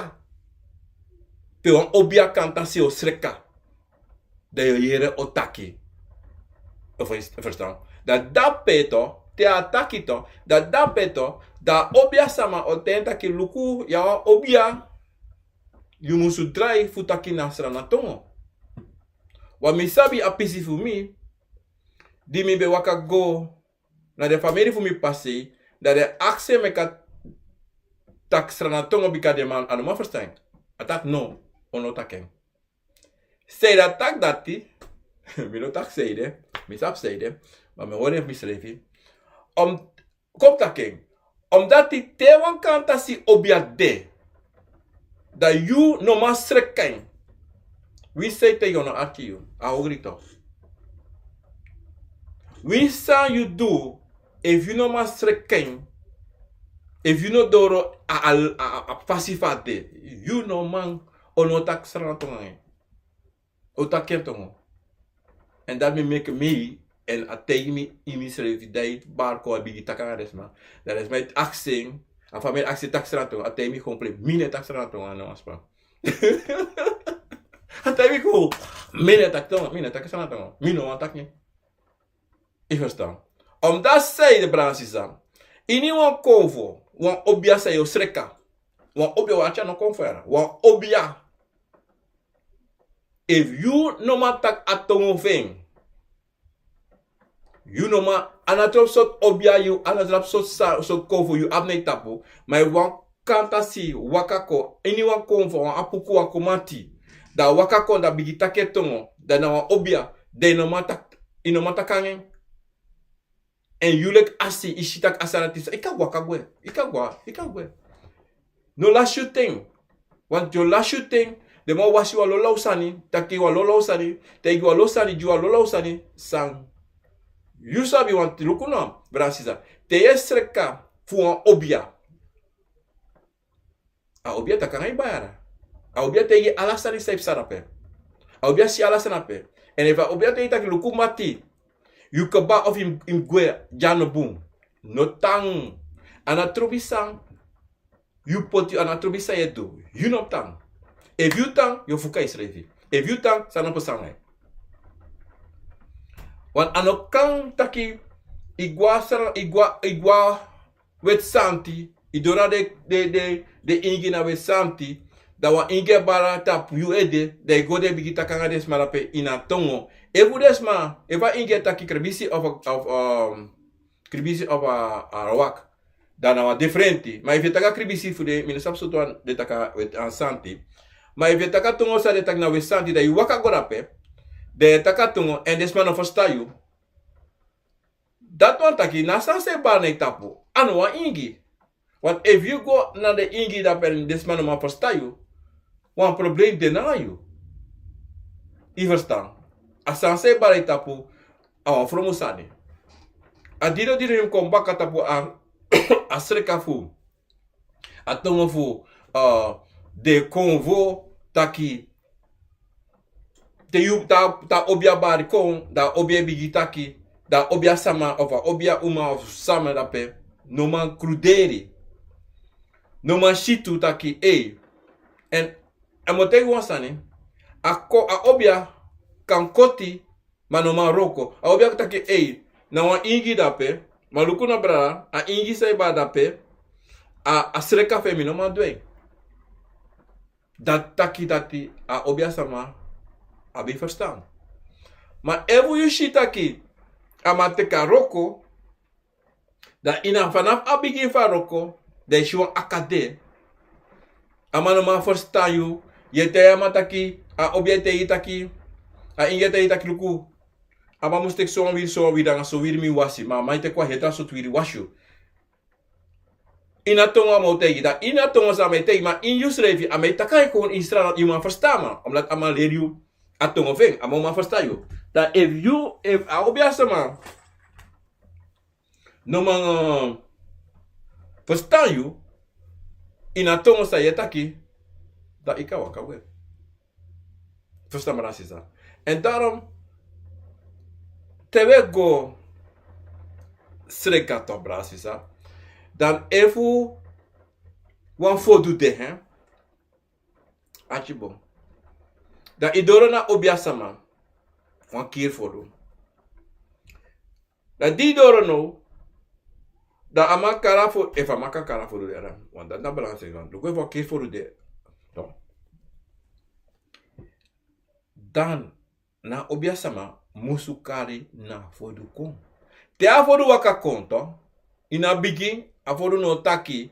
Pe wan obia kantasi o sreka. Dan yu o yere o taki. Yu ferstan? Dan dape toch, te a taki toch, dan dape toch, dan a obia sama o taigi en taki luku, yu a wan obia. Yu musu drai fu taki na Sranan tongo. Wan mi sabi a pisi fu mi, di mi ben waka go na den famiri fu mi pasi, dan den aksi en meki a taki Sranan tongo bika den man, a no man ferstan en. A taki no, a no taki en. Sei dati taki dati, mi no taki sei de, mi sabi sei de, ma mi hori en fu misrefi. Om, kon taki en, omdati te wan kantasi obia de, dan yu no man sreka en. Winsi sei te yu no arki yu, a ogri toch. Winsi san yu du, efu yu no man sreka en, efu yu no doro a, a, a, a fasi fa a de, yu no man, a no taki Sranan tongo anga en. A o taki en tongo. En dati mi meki mi, en a taigi mi ini misrefi, dan yu bari kon a bigin taki anga den sma. Dan den sma e aksi en, a famiri aksi taki Sranan tongo, a taigi mi kon pe mi no e taki Sranan tongo, a no wan sma. A taigi mi kon, mi no e taki tongo, mi no e taki Sranan tongo, mi no wani taki. Yu ferstan? Omdati sei de, brada sisa, ini wan konfo, wan obia san yu o sreka. Wan obia, wan arki a no konfo ya, wan obia. Efu yu no man taki a tongo fu en, yu no man, a no trobi sortu obia yu, a no trobi sortu sa, sortu konfo yu abi na yu tapu, ma efu wan kantasi waka kon, ini wan konfo, wan apuku, wan komati, dan a waka kon, dan a bigin taki en tongo, dan na wan obia, dan yu no man taki, yu no man taki anga en. En yu leki a si, yu si taki a sani dati, yu kan waka gwe, yu kan gwe, yu kan gwe. No lasi yu ten. Want yu o lasi yu ten, den man o wasi wan lawlaw sani, taki wan lawlaw sani, taigi wan lawlaw sani, gi wan lawlaw sani, san yu sabi. Want luku no, brada sisa, te yu e sreka fu wan obia, a obia taki anga yu bayara. A obia taigi yu ala sani san yu psa dape. A obia si ala sani dape. En efu a obia taigi yu taki luku mati, yu kaba of yu, yu gwe, dya no bun. No tan. A no trobi san yu poti, a no trobi san yu e du. Yu no tan. Efu yu tan, yu o fuka yusrefi. Efu yu tan, san no psa anga yu. Want a no kan taki yu gwe a sra, yu gwe a, yu gwe a weti santi, yu doro na den, den, den, den ingi na weti santi, dan wan ingi e bari na tapu yu ede, dan yu go de bigin taki anga den sma dape ini a tongo. Efu den sma, efu a ingi e taki kribisi of, of, um, kribisi of a, a Arawak, dan na wan difrenti. Ma efu yu e taki a kribisi fu den, mi no sabi sortu wan den e taki a weti, a santi. Ma efu yu e taki a tongo san den e taki na weti santi, dan yu waka go dape, dan yu e taki a tongo, èn den sma no ferstan yu. Dati wani taki na a sani san e bari na yu tapu, a no wan ingi. Want efu yu go na den ingi dape èn den sma no man ferstan yu, wan problem de nanga yu. Yu ferstan? A sani san e bari na yu tapu, a wan fromu sani. A dino dino yu mus kon baka tapu a, a sreka fu a tongo fu, uh, den konfo taki, te yu, te a, te a obia bari kon, dan a obia e bigin taki, dan a obia sama of a obia uma of sama dape no man kruderi. no man si tu taki ei. En a mu taigi wan sani. A ko a obia kan koti, ma no man wroko. A obia taki ei, na wan ingi dape. Ma luku na brada, a ingi san e bari dape, a sreka fu en mi no man du en. Dati taki dati a obia sama abi ferstan. Ma efu yu si taki a man teki a wroko, dan ini a fanafu a bigin fu a wroko, dan yu si wan akade. A man no man ferstan yu. Yu e taigi a man taki, a obia e taigi yu taki, a ingi e taigi yu taki luku, a man mus teki sowan wiri, sowan wiri, nanga sowan wiri mi wasi. Ma a man e teki wan heri tra sortu wiri wasi yu. Ini a tongo a man o taigi, dan ini a tongo san a man e taigi, ma ini yusrefi a man e taki en kon ini Sranan, yu man ferstan a man, omdati a man leri yu a tongo fu en, a man o man ferstan yu. Dan efu yu, efu a obia sama no man, eh, ferstan yu ini a tongo san yu e taki, dan yu kan waka gwe. Ferstan, brada sisa. En daarom, te wi e go sreka tok, brada sisa, dan efu wan fodu de, hè, atibon, dan yu doro na obia sama wan kiri fodu. Dan di yu doro now, dan a man kari a fodu, efu a man kan kari a fodu de, dan wan dati na belangrijk. Luku efu a kiri fodu de, no. Dan na obia sama musu kari na fodu kon. Te a fodu waka kon, tok, ini a bigin a fodu no taki,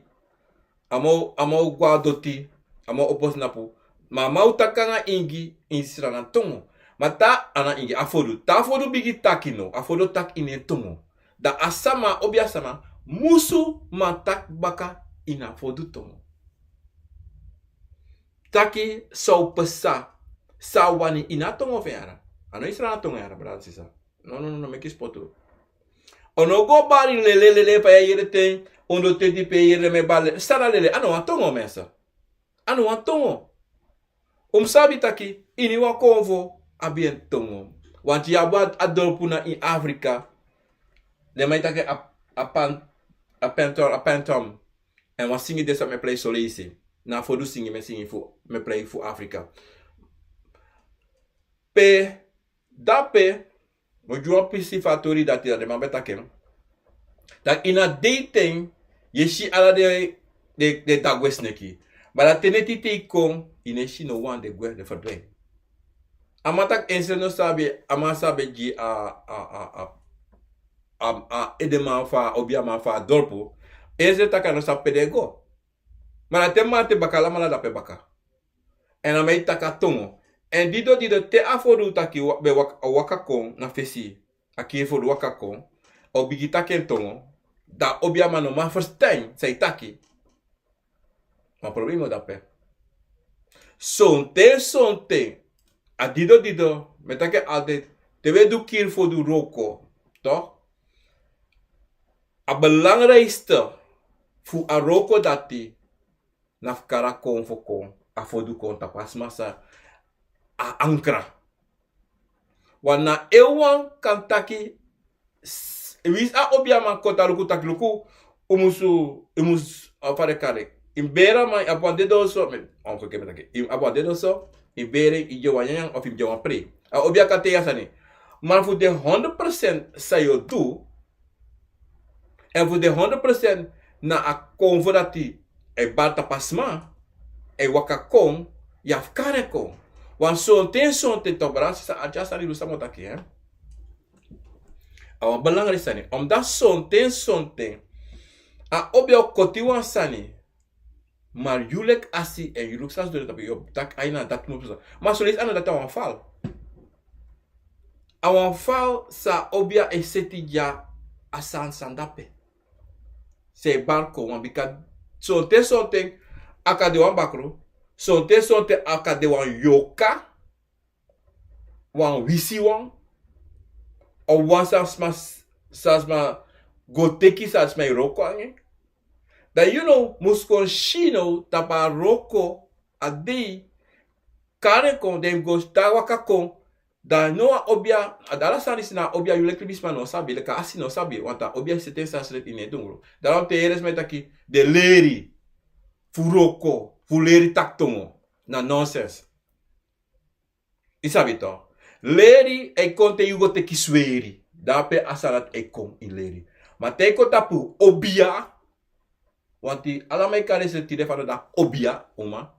a man o, a man o go na doti, a man o opo sinapu. Ma a man o taki nanga ingi ini Sranan tongo. Ma te a na ingi, a fodu, te a fodu bigin taki now, a fodu o taki ini en tongo, dan a sama, obia sama musu man taki baka ini a fodu tongo. Taki san o pasa, san a wani ini a tongo fu en, yara. A no ini Sranan tongo, yara, brada sisa. No, no, no, no, meki spotu. Un no go bari lele, lele, fa yu e yere ten, ondro tenti pe yu e yere mi e bari lele. San na lele? A no wan tongo, mensen. A no wan tongo. Un mus sabi taki ini wan konfo abi en tongo. Want yu abi a, a dorpu na ini Afrika, den man e taki a, a pan, a pentom, a pentom. En wan singi de san mi e prei so leisi. Na a fodu singi mi e singi fu, mi e prei fu Afrika. Pe dape, mi o gi wan pisi fu a tori dati, dan den man ben taki en. Dan ini a dei ten yu e si ala den, den, den dagwe sneki. Ma dan te neti tei kon, yu no e si no wan, den gwe, den ferdwin. A man taki en srefi no sabi, a man san ben gi a, a, a, a, a, a edeman fu a, obiaman fu a dorpu. En srefi taki a no sabi pe den e go. Ma dan te mamanten baka, alamala dape baka. En a man e taki a tongo. En dido dido, te a fodu taki wa-, ben wak-, waka kon na fesi, a kiri fodu waka kon, a o bigin taki en tongo, dan a obiaman no man ferstan san yu e taki. Ma problema o de dape. Sonten, sonten, a dido dido, mi e taki altijd, te wi e du kiri fodu wroko, toch? A belangrijkste fu a wroko dati, na fu kari a konfo kon, a fodu kon tapu a sma san a ankra. Wan na en wan kan taki, s-, winsi a obiaman kon, a luku taki luku, un musu, un mus, a fa den kari en. Yu bere a man, yu abi wan dede oso, mi, on, oké, mi taki, yu abi wan dede oso, yu bere en, yu gi en wan nyanyan of yu gi en wan prei. A obia kan taigi a sani. Ma fu den honderd procent san yu o du, en fu den honderd procent na a konfo dati e bari tapu a sma, e waka kon, yu abi fu kari en kon. Wan sonten, sonten toch, brada, sisa, a tyari sani, luku san mi o taki, hè. A wan belangrijk sani. Omdat sonten, sonten, a obia o koti wan sani, ma yu leki asi, en yu luku san sidon tapu yu, yu o taki a ini a dati mus pasa. Ma son leisi a no dati, a wan fal. A wan fal san a obia e seti gi a sani san dape. San e bari kon wan, bika sonten, sonten a kan de wan bakru, sonten, sonten a kan de wan yorka, wan wisiwan, of wan san sma, san sma go teki, san sma e wroko nanga en. Dan yu no mus kon si now tapu a wroko a dei, kari en kon, den go tan waka kon. Dan now a obia, a dala sani disi na a obia, yu leki libisma no sabi, leki a asi no sabi, want a obia e seti en sani srefi ini en dungru. Dan te yu yere sma e taki den leri. fu wroko, fu leri taki tongo. Na nonsens. Yu sabi to. Leri e kon te yu go teki sweri. Dape a sani dati e kon ini leri. Ma te yu kon tapu obia. Wanti ala man e kari ensrefi tide fadon dati obia, uma.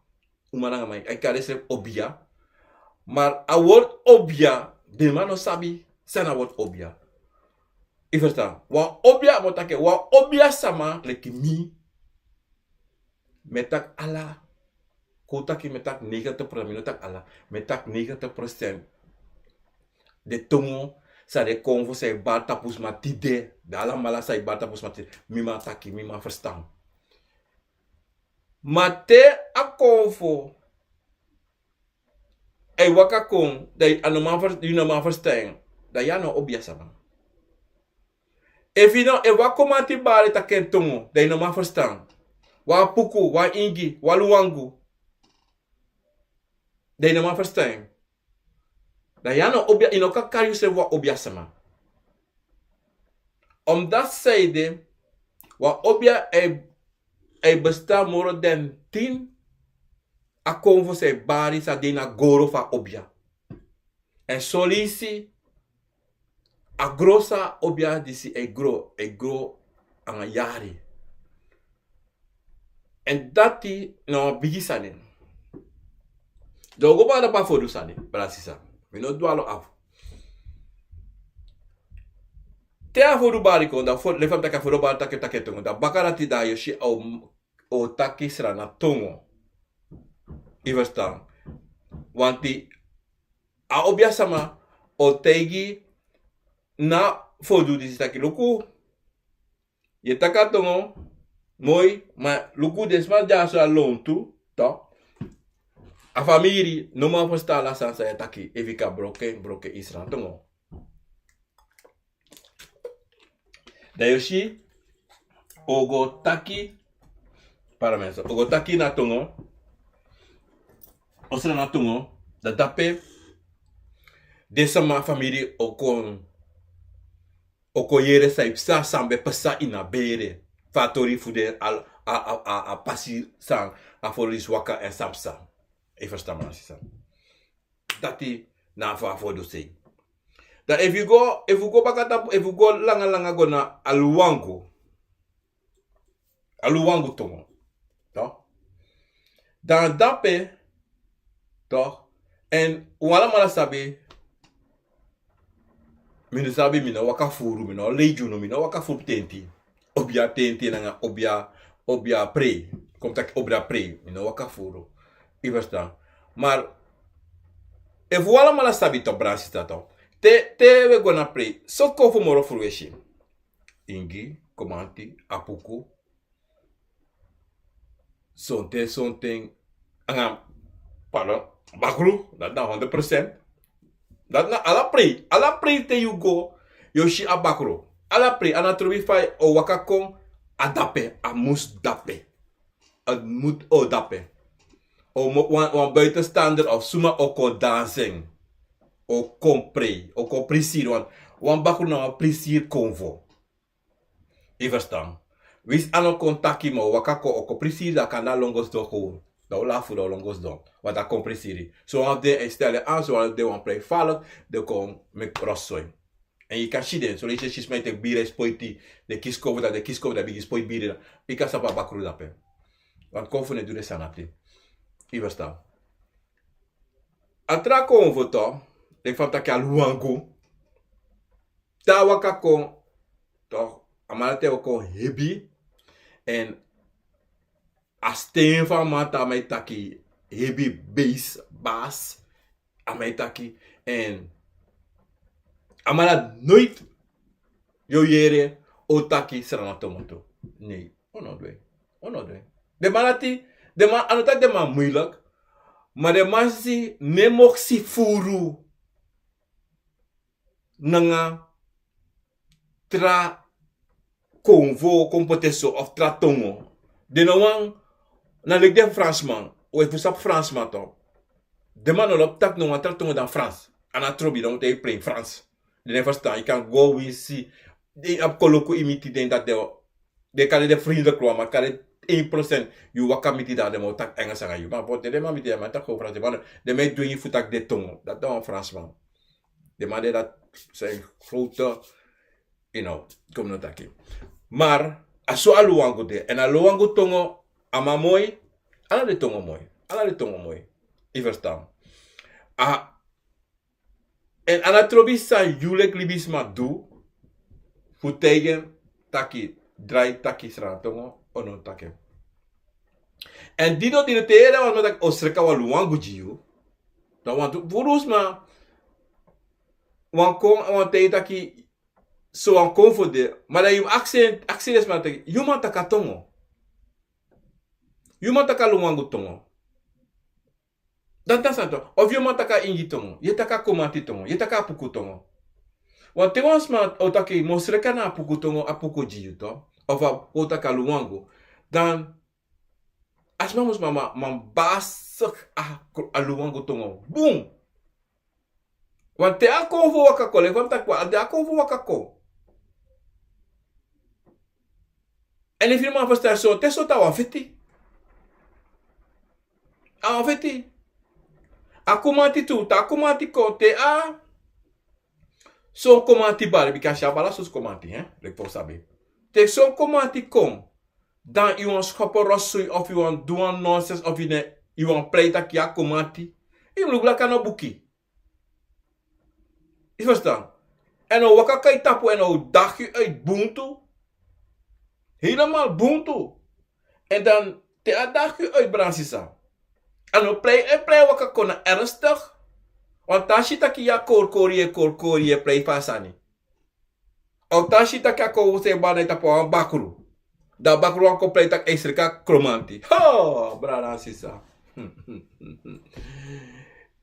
Uma nanga man e kari ensrefi obia. Ma a wortu obia, den man no sabi san na a wortu obia. Yu ferstan? Wan obia, mi o taki, wan obia sama leki mi. Mi e taki ala. Kon taki mi e taki negentig procent, mi no taki ala. Mi e taki negentig procent. Den tongo san den konfo san e bari tapu sma tide. Den alamala san e bari tapu sma tide. Mi man taki, mi man ferstan. Ma te a konfo e waka kon, dan yu no man ferstan, dan yu a no obia sama. Efu yu no, efu wan komanti bari taki en tongo, dan yu no man ferstan. Wan apuku, wan ingi, wan luwangu, dan yu no man ferstan. Dan yu a no obia, yu no kan kari yusrefi wan obia sama. Omdati san ede, wan obia e, e bestan moro dan tin a konfo san e bari san de ini a goro fu a obia. Èn soleisi a gro san a obia disi e gro, e gro nanga yari. Èn dati na wan bigi sani. Dan un go baka dape a fodu sani, brada sisa. Mi no du alo afu. Te a fodu bari kon, dan fo, lefa mi taki a fodu bari taki, taki tongo. Dan baka dati dan yu o si a o, o taki Sranan tongo. Yu ferstan? Wanti a obia sama o taigi na fodu disi taki luku. Yu e taki a tongo moi, ma luku den sma dyaso a lontu, to. A famiri no man ferstan ala sani san yu e taki, efu yu kan broko en, broko en ini Sranan tongo. Dan yu o si, o go taki, para menso, o go taki na tongo, o Sranan tongo, dan dape, den sama famiri o kon, o kon yere san e psa, san ben psa ini a bere. Fa a tori fu den, a, a, a, a, a pasi san, a foro disi waka èn san psa. Yu ferstan, brada sisa? Dati na fa a fodu sei. Dan efu yu go, efu yu go baka tapu, efu yu go langa langa go na a luwangu. A luwangu tongo. To. Dan dape, to. Èn un alamala sabi, mi no sabi, mi no waka furu, mi no lei gi unu, mi no waka furu tenti. Obia tenti nanga obia, obia prei. Kon mi taki obia prei, mi no waka furu. Yu ferstan? Ma efu un alamala sabi to, brada sisa, to. Te, te un e go na prei, sortu konfo moro furu un e si? Ingi, komanti, apuku, sonten, sonten, nanga, pardon, bakru, dati na honderd procent. Dati na ala prei, ala prei te yu go, yu o si a bakru. Ala prei, a no trobi fa a o waka kon, a dape, a mus dape. A mus o dape. O mo, wan, wan buitenstaander of suma o kon dansi en. O kon prei, o kon prisiri, wan, wan bakru na wan prisiri konfo. Yu ferstan? Winsi a no kon taki, ma o waka kon, o kon prisiri, dan kande a lon go sidon. Dan un lafu, dan un lon go sidon. Want a kon prisiri. Sowan fu den e stel en aan, sowan fu den wani prei falek, den kon meki rotzooi. Èn yu kan si den, soleisi yu e si sma e teki biri e spoiti, den kisi konfo, dan den kisi konfo, dan den bigin spoiti biri, dan yu kan sabi a bakru dape. Want konfo no e du den sani dati. Yu ferstan? A tra konfo, to, leki fa mi taki, a luwangu. Te a waka kon, to, a man dati e kon hebi. Èn a sten fu a man, te a man e taki, hebi beis, basi, a man e taki. Èn a man dati noiti yu o yere o taki Sranan tongo tu. Nei, un no du en. Un no du en. Den man dati, den man, a no taki den man muilek, ma den man si, no e moksi furu nanga tra konfo, kon poti en so, of tra tongo. Den no wani, na leki den Fransman, efu un sabi Fransman, to. Den man no lobi taki no wan tra tongo dan Frans. A no trobi, dan un e prei Frans. Den no e ferstan, yu kan go winsi, den abi koloku ini mi tide, dati den, den kari den vriendelijk wan, ma kari één procent yu waka miti dan den man o taki Engels nanga yu. Ma bo den man miti den man taki gewoon Frans, den man, den man e du en fu taki den tongo. Dati na wan Fransman. Den man de dati, zijn grote, you know, kom no taki. Maar a so a Luangu de. En a Luangu tongo, a man moi, ala den tongo moi. Ala den tongo moi. Yu verstaan. A En a no trobi san yu leki libisma du fu taigi en taki, drai taki Sranan tongo, o no taki en. En dido dido te yu yere wan sma taki o sreka wan Luangu gi yu. Dan wan tu furu sma wan kon, wan taigi taki so wan kon fu de. Ma dan yu mus aksi, aksi den sma taki yu man taki a tongo. Yu man taki a Luangu tongo. Dan taki san tu, of yu man taki a Ingi tongo, yu e taki a Kromanti tongo, yu e taki a Apuku tongo. Want te wan sma o taki mi o sreka na Apuku tongo, Apuku gi yu tu, of a o taki a Luangu, dan a sma mus man, man, man basigi a, a Luangu tongo bun. Want te a kon fu waka kon, leki fa mi taki, a de a kon fu waka kon. En efu yu man ferstan, so te so, te a wan feti. A wan feti. A Kromanti tu, te a Kromanti kon, te a son Kromanti bari, bika a si a bari a sosi Kromanti, hè? Leki fa un sabi. Te son Kromanti kon, dan yu wan skopo rosu, of yu wan du wan nonsens, of yu ne, yu wan prei taki yu a Kromanti. Yu mus luku leki a no buki. Yu ferstan? En o waka kon a yu tapu en o dagi yu uit bun tu. Helemaal bun tu. En dan te a dagi yu uit, Brada Sisa, a no prei, e prei waka kon, na ernstig. Want te a si taki yu a korkori, yu e korkori, yu e prei fu a sani. Of te a si taki a kon fu san e bari na yu tapu a wan bakru. Dan a bakru wan kon prei taki a e sreka Kromanti. Ho, Brada Sisa.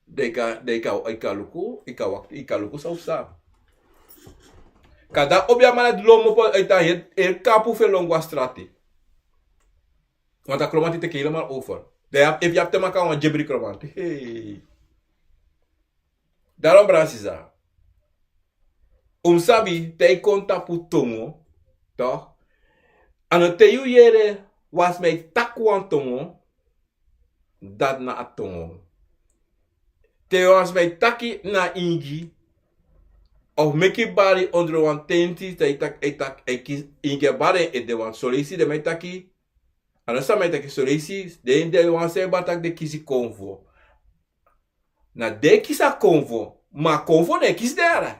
Dan yu kan, dan yu kan, yu kan luku, yu kan wakti, yu kan luku san o psa. Kaba dan obiaman e lon kmopo uit a heri, heri kampu fu en lon go a strati. Want a Kromanti teki helemaal over. Dan yu abi, efu yu abi te maka wan gebri Kromanti. Hey. Daarom, Brada Sisa, un mus sabi te yu kon tapu tongo, toch? A no te yu yere wan sma e taki wan tongo, dati na a tongo. Te wan sma e taki na Ingi, of meki bari ondro wan tenti, te yu taki, e taki, e kisi, Ingi e bari en ede, want son leisi den man e taki, a no san mi e taki, son leisi den, den wan san e bari taki den kisi konfo. Na den e kisi a konfo, ma a konfo no e kisi den, yere.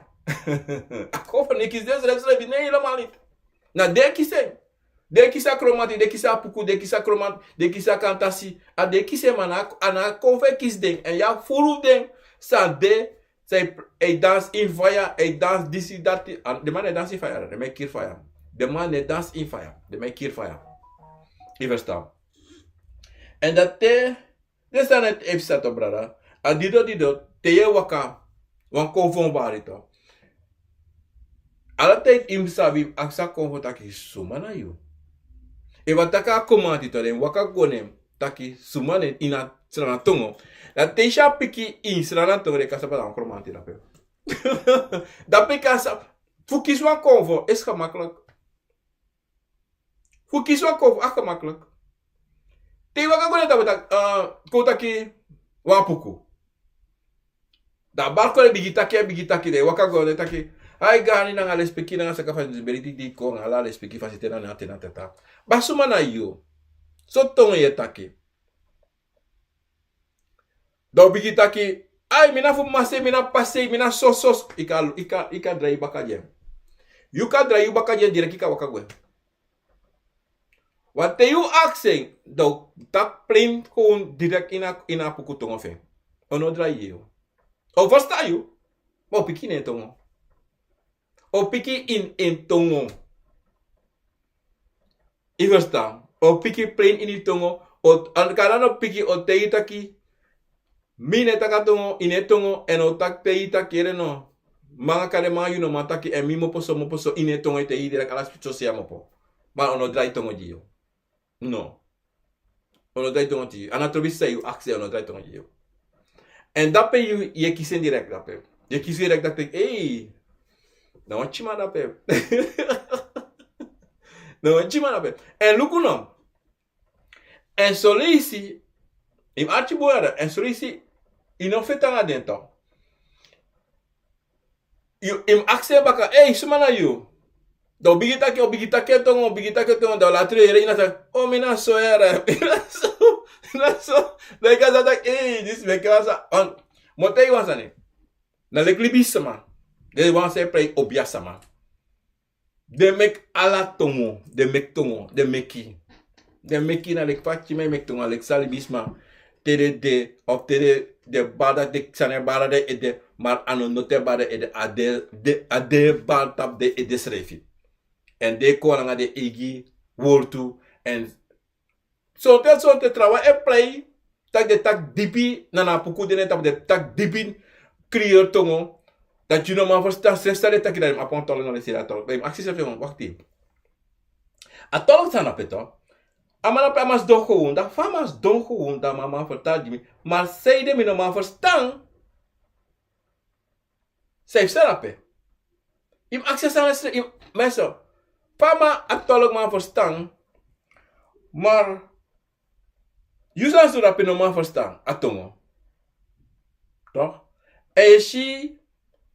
A konfo no e kisi den srefsrefi, no, helemaal niet. Na den e kisi en. Den e kisi a Kromanti, den e kisi a Apuku, den e kisi a Kromanti, den e kisi a Kantasi. A den e kisi en, ma na, a na a konfo e kisi den. En yu abi furu fu den san de, san e, e dansi ini faya, e dansi disi dati. A, den man no e dansi ini faya, den man e kiri faya. Den man no e dansi ini faya, den man e kiri faya. Yu ferstan? En dati, den sani e psa tu, brada. A dido dido, te yu e waka, wan konfo bari tu. Ala ten yu mus sabi, aksi a konfo taki suma na yu. Efu a taki a Kromanti tu, den waka go na en taki suma na en ini a Sranan tongo. Dan te yu si a pikin ini Sranan tongo, den kan sabi taki a wan Kromanti drape. Drape kan sabi, fu kisi wan konfo is gemakkelijk. Fu kisi wan konfo a gemakkelijk. Te yu waka go na en tapu taki, eh, kon taki wan Apuku. Dan a bari kon e bigin taki, e bigin taki, dan yu waka go na en taki: Ai, gani nanga lespeki nanga saka fasi, beri di kon, ala lespeki fasi, tena na tena tata. Ma suma na yu? So tongo yu e taki? Dan a o bigin taki: Ai, mi na fu Masei, mi na Pasei, mi na sosos. Yu kan, yu kan, yu kan drai yu baka gi en. Yu kan drai yu baka gi en, direct yu kan waka gwe. Want te yu aksi en, dan a o taki plain, gewoon direct ini a, ini a Apuku tongo fu en. A no drai yu. A o ferstan yu, ma a o piki ini en tongo. A o piki ini en tongo. Yu ferstan? A o piki plain ini yu tongo. A o, a kaba dan a o piki, a o taigi yu taki: Mi no e taki a tongo, ini en tongo, èn a o taki taigi yu taki: Yere no. Manga kande manga, yu no man taki, èn mi mopo so, mopo so, ini en tongo e taigi yu direct ala spitso se a mopo. Ma a no drai tongo gi yu. No. A no drai tongo gi yu. A no trobi san yu aksi, a no drai tongo gi yu. Èn drape yu, yu e kisi en direct drape. Yu e kisi en direct drape. Ei. Na wan kisi man drape. Na wan kisi man drape. Èn luku no. En solisi, yu mus arki bun yere, en solisi, yu no feti nanga den tu. Yu, yu mus aksi en baka, ei, suma na yu? Dan un bigin taki, un bigin taki en tongo, un bigin taki en tongo, dan un later yere yu na taki, o, mi na so yere, mi na so, mi na so. Dan yu kan sa taki, ei, disi meki wan sani. Mi o taigi wan sani. Na leki libisma. Den wan san e prei obiasma. Den meki ala tongo, den meki tongo, den meki. Den meki na leki fa kiman e meki tongo, na leki san libisma. Te den de, of te den de bari, den sani e bari den ede, ma a no noti e bari den ede, a de, de, a de bari tapu den ede srefi. Èn den e kon nanga den eigi wortu, èn Sonten, sonten trawan e prei, taki den taki dipi na a puku, den e tapu den taki dipi Creole tongo. Dati yu no man ferstan, srefi san den taki, dan yu mus abi wan tolk na den srefi a tolk. Dan yu mus aksi srefi, wakti. A tolk san na ape tu. A man na ape, a man sidon gewoon, dan fa a man sidon gewoon, dan a man man fertali gi mi. Ma sanede mi no man ferstan. San yu fu seri ape? Yu mus aksi a sani srefi, yu mus, mensen, fa a man a tolk man ferstan, ma yu san sidon ape no man ferstan a tongo. Toch? Èn yu si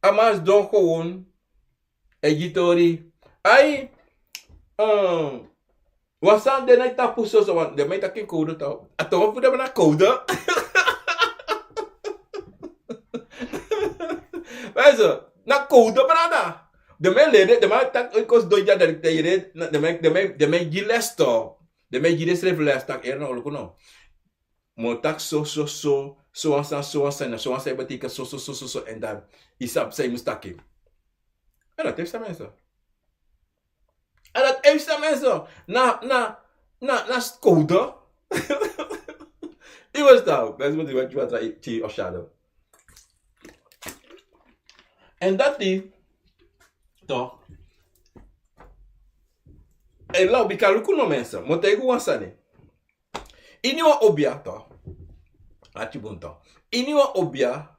a man sidon gewoon, e gi tori. Ai, eh, wan sani de na yu tapu soso, want den man e taki en kowdu tu. A tongo fu den man na kowdu. Mensen, na kowdu, brada. Den man e leri, den man e taki, kon sidon dya, dan den man, den man, den man e gi les tu. Den man e gi den srefi les taki, ere no, luku no. Mi o taki so, so, so, so wan sani, so wan sani, na so wan sani e betekent so, so, so, so, so, èn dan yu sabi san yu mus taki. En dat heeft zijn mensen. En dat heeft zijn mensen. Na, na, na, na schouder. Yu mus dan, mensen, mus yu weti wat yu o shadow. En dati, toch. En law, bika luku no, mensen. Mi o taigi wan sani. Ini wan obia, toch. Arki bun, toch. Ini wan obia,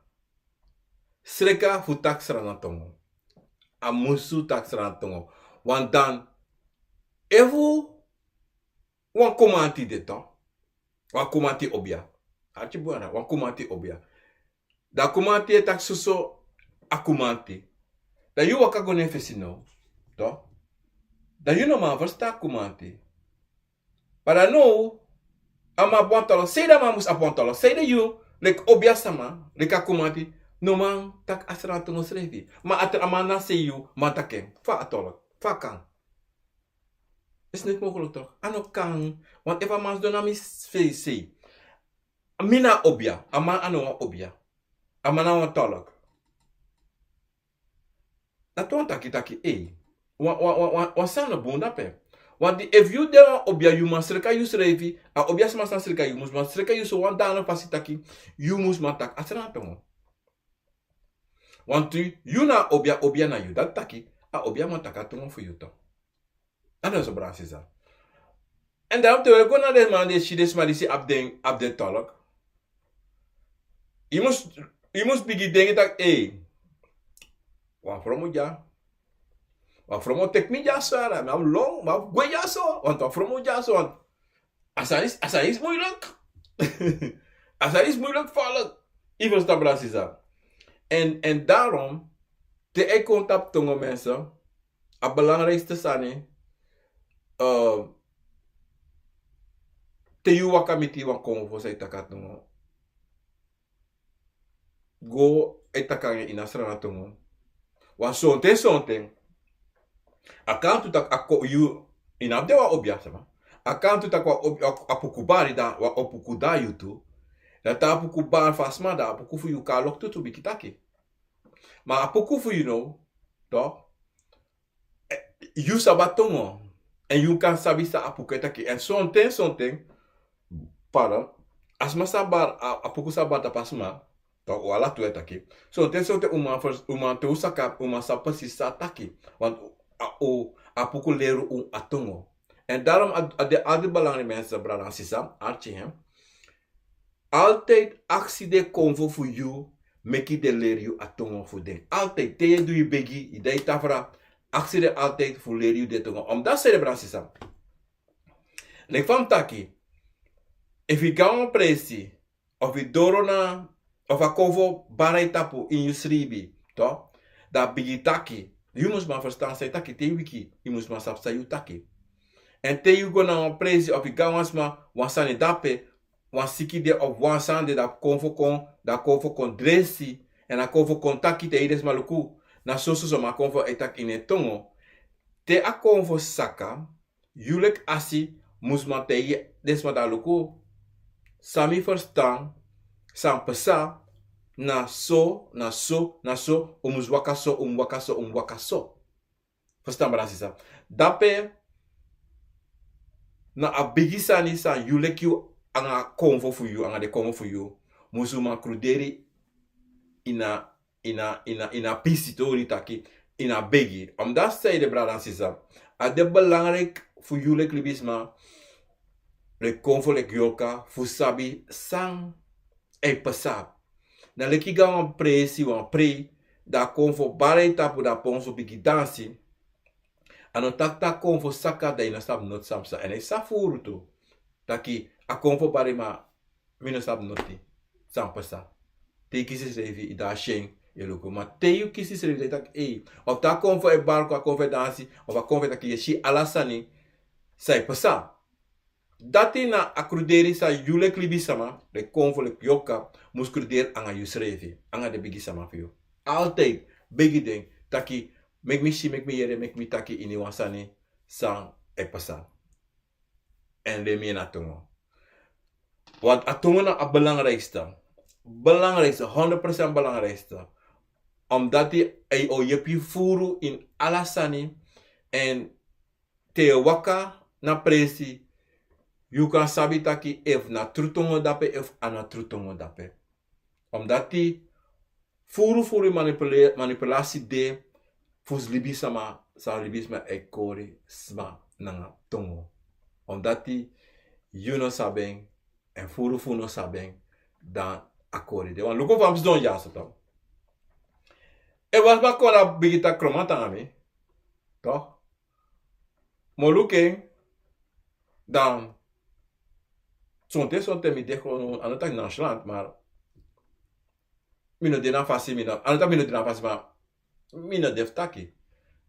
sreka fu taki Sranan tongo. A musu taki Sranan tongo. Want dan, efu wan kumanti de, toch. Wan kumanti obia. Arki bun, wan kumanti obia. Dan a kumanti e taki soso a kumanti. Dan yu waka go na en fesi now, toch. Dan yu no man ferstan a kumanti. Ma dan now, a man abi wan tolk. Sanede a man mus abi wan tolk? Sanede yu, leki obiasma, leki a kumanti, no man taki a Sranan tongo srefi? Ma a tra-, a man na sei yu man taki en. Fa a tolk? Fa a kan? Is niet mogelijk, toch? A no kan. Want efu a man sidon na mi s-, fesi, mi na obia. A man a no wan obia. A man na wan tolk. Dati wani taki taki, ei. Wan, wan, wan, wan, wan sani no bun dape. Want efu yu de wan obia, yu mus sreka yusrefi. A obiasma san sreka yu, mus man sreka yu so wan dati fasi taki yu mus man taki a Sranan tongo. Want yu na obia, obia na yu. Dati taki, a obia man taki a tongo fu yu tu. A no so, brada sisa. En dan te wi go na den man, den si den sma disi abi den, abi den tolk. Yu mus, yu mus bigin denki taki, ei, wan fromu dya. Wan fromu o teki mi dya so, yere. Mi abi lon, mi abi gwe dya so. Want wan fromu dya so, want a sani is, a sani is moeilijk. A sani is moeilijk, falik. Yu ferstan, brada sisa. En, en daarom, te a e kon tapu tongo, mensen, a belangrijkste sani, eh, te yu waka miti wan konfo san e taki a tongo, go e taki nanga en ini a Sranan tongo. Want sonten, sonten, a kan tu taki a ko-, yu, yu no abi de wan obiasma. A kan tu taki wan obi-, a, a puku bari, dan wan opuku dan yu tu. Dan te a puku bari fu a sma, dan a puku fu yu kan loktu tu, bigi taki. Ma a puku fu yu now, toch, eh, yu sabi a tongo. En yu kan sabi san a puku e taki. En sonten, sonten, pardon, a sma san bari, a, a puku san bari tapu a sma, toch, un ala tu e taki. Sonten, sonten un man fers-, un man, te un saka, un man sabi precies san a taki. Want a, o, a puku leri un a tongo. En daarom a, a de, a de belangrijk, mensen, brada en sisa, arki, hè. Altijd aksi den konfo fu yu, meki den leri yu a tongo fu den. Altijd, te yu e du yu begi, yu de na yu tafra, aksi den altijd fu leri yu den tongo. Omdat, seri, brada sisa, leki fa mi taki, Efu yu go na wan presi, of yu doro na, of a konfo bara yu tapu ini yu sribi, to, dan a bigin taki. Yu mus man ferstan san yu taki. Te yu wiki, yu mus man sabi san yu taki. Èn te yu go na wan presi, of yu go na wan sma, wan sani de ape, wan siki de of wan sani de, dan a konfo kon, dan a konfo kon dresi, èn a konfo kon taki te yu, den sma luku, na soso sma a konfo e taki ini en tongo. Te a konfo saka, yu leki asi mus man taigi den sma dati: luku, san mi ferstan, san pasa, na so, na so, na so, un mus waka so, un mus waka so, un mus waka so. Ferstan, brada sisa? Dape na a bigi sani san yu leki yu anga konfo fu yu, anga den konfo fu yu, musu man kruderi ini a ini a, ini a, ini a pisi tori taki, ini a begi. Omdati saide, brada sisa, a de belangrijk fu yu leki libisma, leki konfo, leki yorka, fu sabi san e pasa. Na leki go na wan presi, wan prei, dan a konfo bara yu tapu, dan a konfo bigin dansi. A no taki te a konfo saka dan yu no sabi noti san pasa. Èn a sa furu tu. Taki a konfo bara yu, ma mi no sabi noti san pasa. Te yu kisi yusrefi, yu de na syen, yu e luku. Ma te yu kisi yusrefi, dan yu taki: ei, of te a konfo e bara kon, a konfo e dansi, of a konfo e taki, yu e si ala sani san e pasa. Dati na a kruderi san yu leki libisma, leki konfo, leki yorka, mus kruderi anga yusrefi, anga den bigi sama fu yu. Altijd begi den taki: meki mi si, meki mi yere, meki mi taki ini wan sani san e pasa. Èn lei mi ini a tongo. Want a tongo na a belangrijkste. Belangrijkste, honderd procent belangrijkste. Omdati a o yepi yu furu ini ala sani. Èn te yu e waka na presi, yu kan sabi taki efu na tru tongo dape, efu a no tru tongo dape. Omdati furu furu manipule-, manipulasi de fu libisma, san libisma e kori sma nanga tongo. Omdati yu no sabi en, èn furu fu unu no sabi en, dan a kori de. Want luku fa mi sidon dyaso, to. Efu wan sma kon, dan a bigin taki kromanti nanga mi, to. Mi o luku en, dan sonten, sonten mi de gewoon, a no taki nonchalant, maar mi no de na fasi, mi no, a no taki mi no de na fasi, maar mi no de fu taki.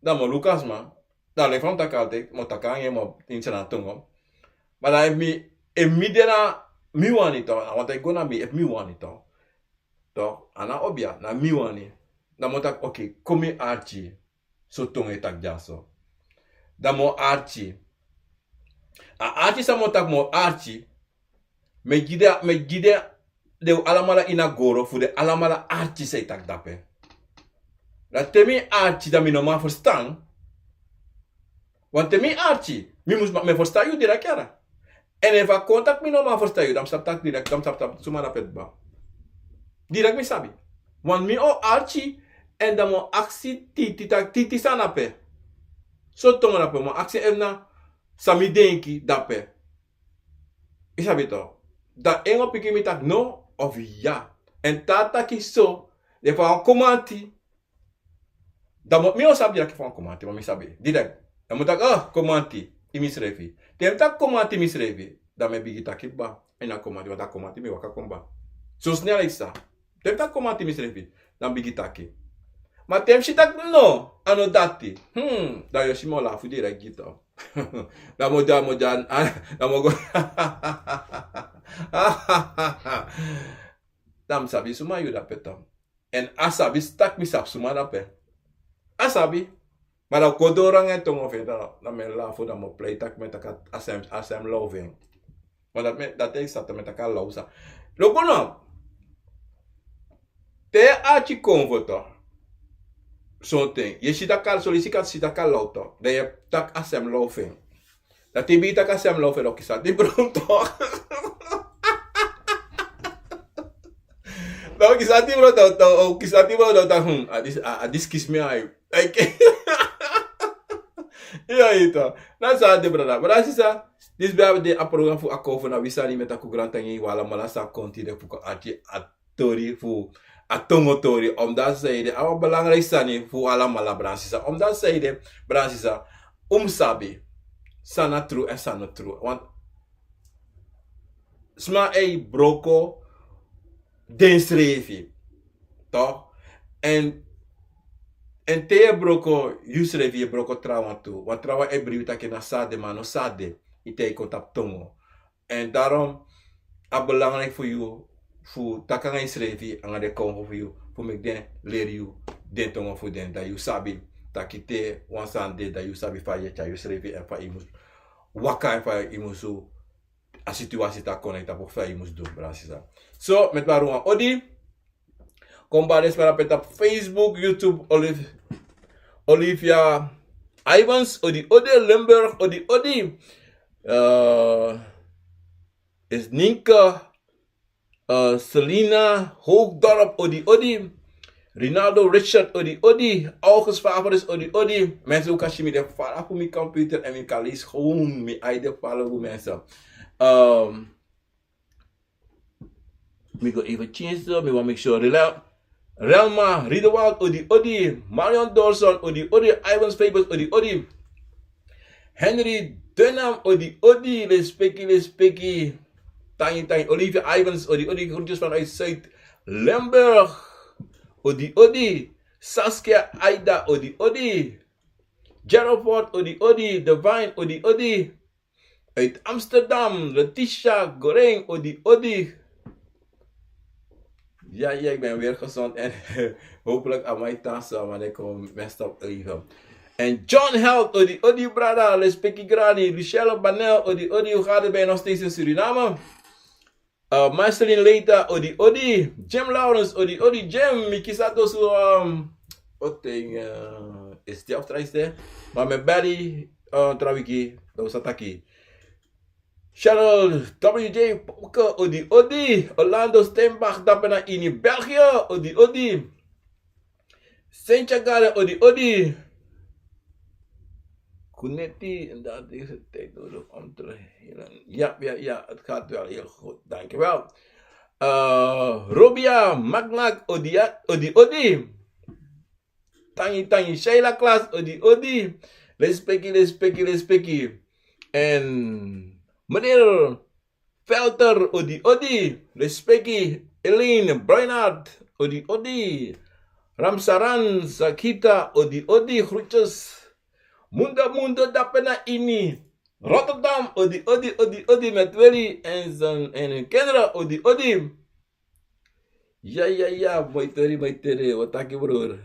Dan mi o luku a sma, dan leki fa mi taki altijd, mi o taki nanga en, mi o ini san na tongo. Maar dan efu mi, efu mi de na mi wani, to, a wani taki go na mi, efu mi wani, to. To, a no obia, na mi wani. Dan mi o taki: oké, kon mi arki. So tongo e taki dyaso. Dan mi o arki. A arki san mi o taki mi o arki, mi e gi den, mi e gi den, den alamala ini a goro fu den alamala arki san e taki dape. Dan te mi arki, dan mi no man ferstan. Want te mi arki, mi mus man, mi e ferstan yu direct, yara. Èn efu a kon taki mi no man ferstan yu, dan mi sabi taki direct, dan mi sabi taki suma dape kba. Direct mi sabi. Want mi o arki, èn dan mi o aksi Titi taki: Titi, san dape? So tongo dape? Mi o aksi en efu na san mi denki dape. Yu sabi, to. Dan en o piki mi taki no of ya. Èn te a taki so, efu a wan kromanti, dan mi o, mi o sabi direct efu a wan kromanti, ma mi sabi direct. Dan mi o taki: oh, kromanti, ini misrefi. Te mi taki kromanti ini misrefi, dan mi e bigin taki kba ini a kromanti, want a kromanti mi waka kon kba. So snel e sa. Te mi taki kromanti ini misrefi, dan mi bigin taki. Ma te mi si taki no, a no dati. Hmm, dan yu o si mi o lafu direct gi, to. Dan mi o, dan mi o, dan mi o go. Dan mi sabi suma yu dape, to. Èn a sabi taki mi sabi suma dape. A sabi. Ma dan mi kon doro nanga en tongo fu en, dan, dan mi e lafu, dan mi o prei taki mi e taki a sem, a sem law fu en. Ma dati mi, dati e sata mi e taki a law san. Luku no. Te a arki konfo, to. Sonten yu e si taki a, soleisi yu kan si taki a law, to. Dan yu e taki a sem law fu en. Dan te yu bigin taki a sem law fu en, dan o kisi a di bron, to. Dan o kisi a di bron, to, to, o kisi a di bron, to, to, hmm, a disi, a, a disi kisi mi ai. Like, ya, yu, to. Na so a de, brada. Brada, sisa, disi ben a de a program fu Akomfo na Wi Sani, mi e taki un grantangi, un alamala san kon tide fu kon arki a tori fu a tongo tori. Omdati saide, a wan belangrijk sani fu un alamala, brada, sisa. Omdati saide, brada, sisa, un mus sabi san na tru èn san no tru. Want sma e broko densrefi. Toch? En en te yu e broko yusrefi, yu e broko trawan tu. Wan trawan e bribi taki na sade, ma no sade. Yu te yu kon tapu tongo. En daarom a belangrijk fu yu fu taki nanga yusrefi nanga den kongo fu yu, fu meki den leri yu den tongo fu den, dan yu sabi taki te wan sani de, dan yu sabi fa yu e tyari yusrefi en fa yu mus waka en fa yu mus a situatie ta kon na yu tapu fa yu mus du, brada sisa. So meti bari wan odi. Kon bari den sma na pe tapu Facebook, YouTube, Olivia Ivans, odi odi. Limburg, odi odi. Is Ninka, Selina Hoogdorp, odi odi. Rinaldo Richard, odi odi. August Favoris, odi odi. Mensen, ook als je mi de fala voor mijn computer en mijn kan lees gewoon mijn ide follow mensen. Mi go even change so mi wan make sure. Relma Riedewald, odi odi. Marion Dorson, odi odi. Ivans Fabers, odi odi. Henry Dunham, odi odi. Lespeki, lespeki. Tangi tangi. Olivia Ivans, odi odi. Groetjes vanuit Zuid-Limburg, odi odi. Saskia Aida, odi odi. Gerald Ford, odi odi. Divine, odi odi. Uit Amsterdam, Letitia Goreng, odi odi. Ja, ja, ik ben weer gezond en hopelijk aan mijn tante, maar ik kom mest op even. En John Held, odi odi brada. Lespeki grani. Lucielle Banel, odi odi. Hoe gaat het bij nog steeds in Suriname? Marceline Leita, odi odi. Jim Lawrence, odi odi. Jim, mi kisi a dosu. Oting is die of trijste. Maar mijn belly, trawiki, dat was ataki. Cheryl W J Poke, odi odi. Orlando Steinbach, dape na ini België, odi odi. Sentya Gare, odi odi. Kuneti, dat is het tijd nodig om te helen. Ja, ja, ja, het gaat wel heel goed. Dankjewel. Robia Magnak, odi odi. Tangi tangi. Sheila Klaas, odi odi. Lespeki, lespeki, lespeki. En meneer Felter, odi odi. Lespeki. Elaine Bruinart, odi odi. Ramsaran Sakita, odi odi. Groetjes. Mundo Mundo, dape na ini Rotterdam, odi odi odi odi. Met Willy en zijn en hun kinderen, odi odi. Ja, ja, ja, moi tori, moi tori, wat taki broer.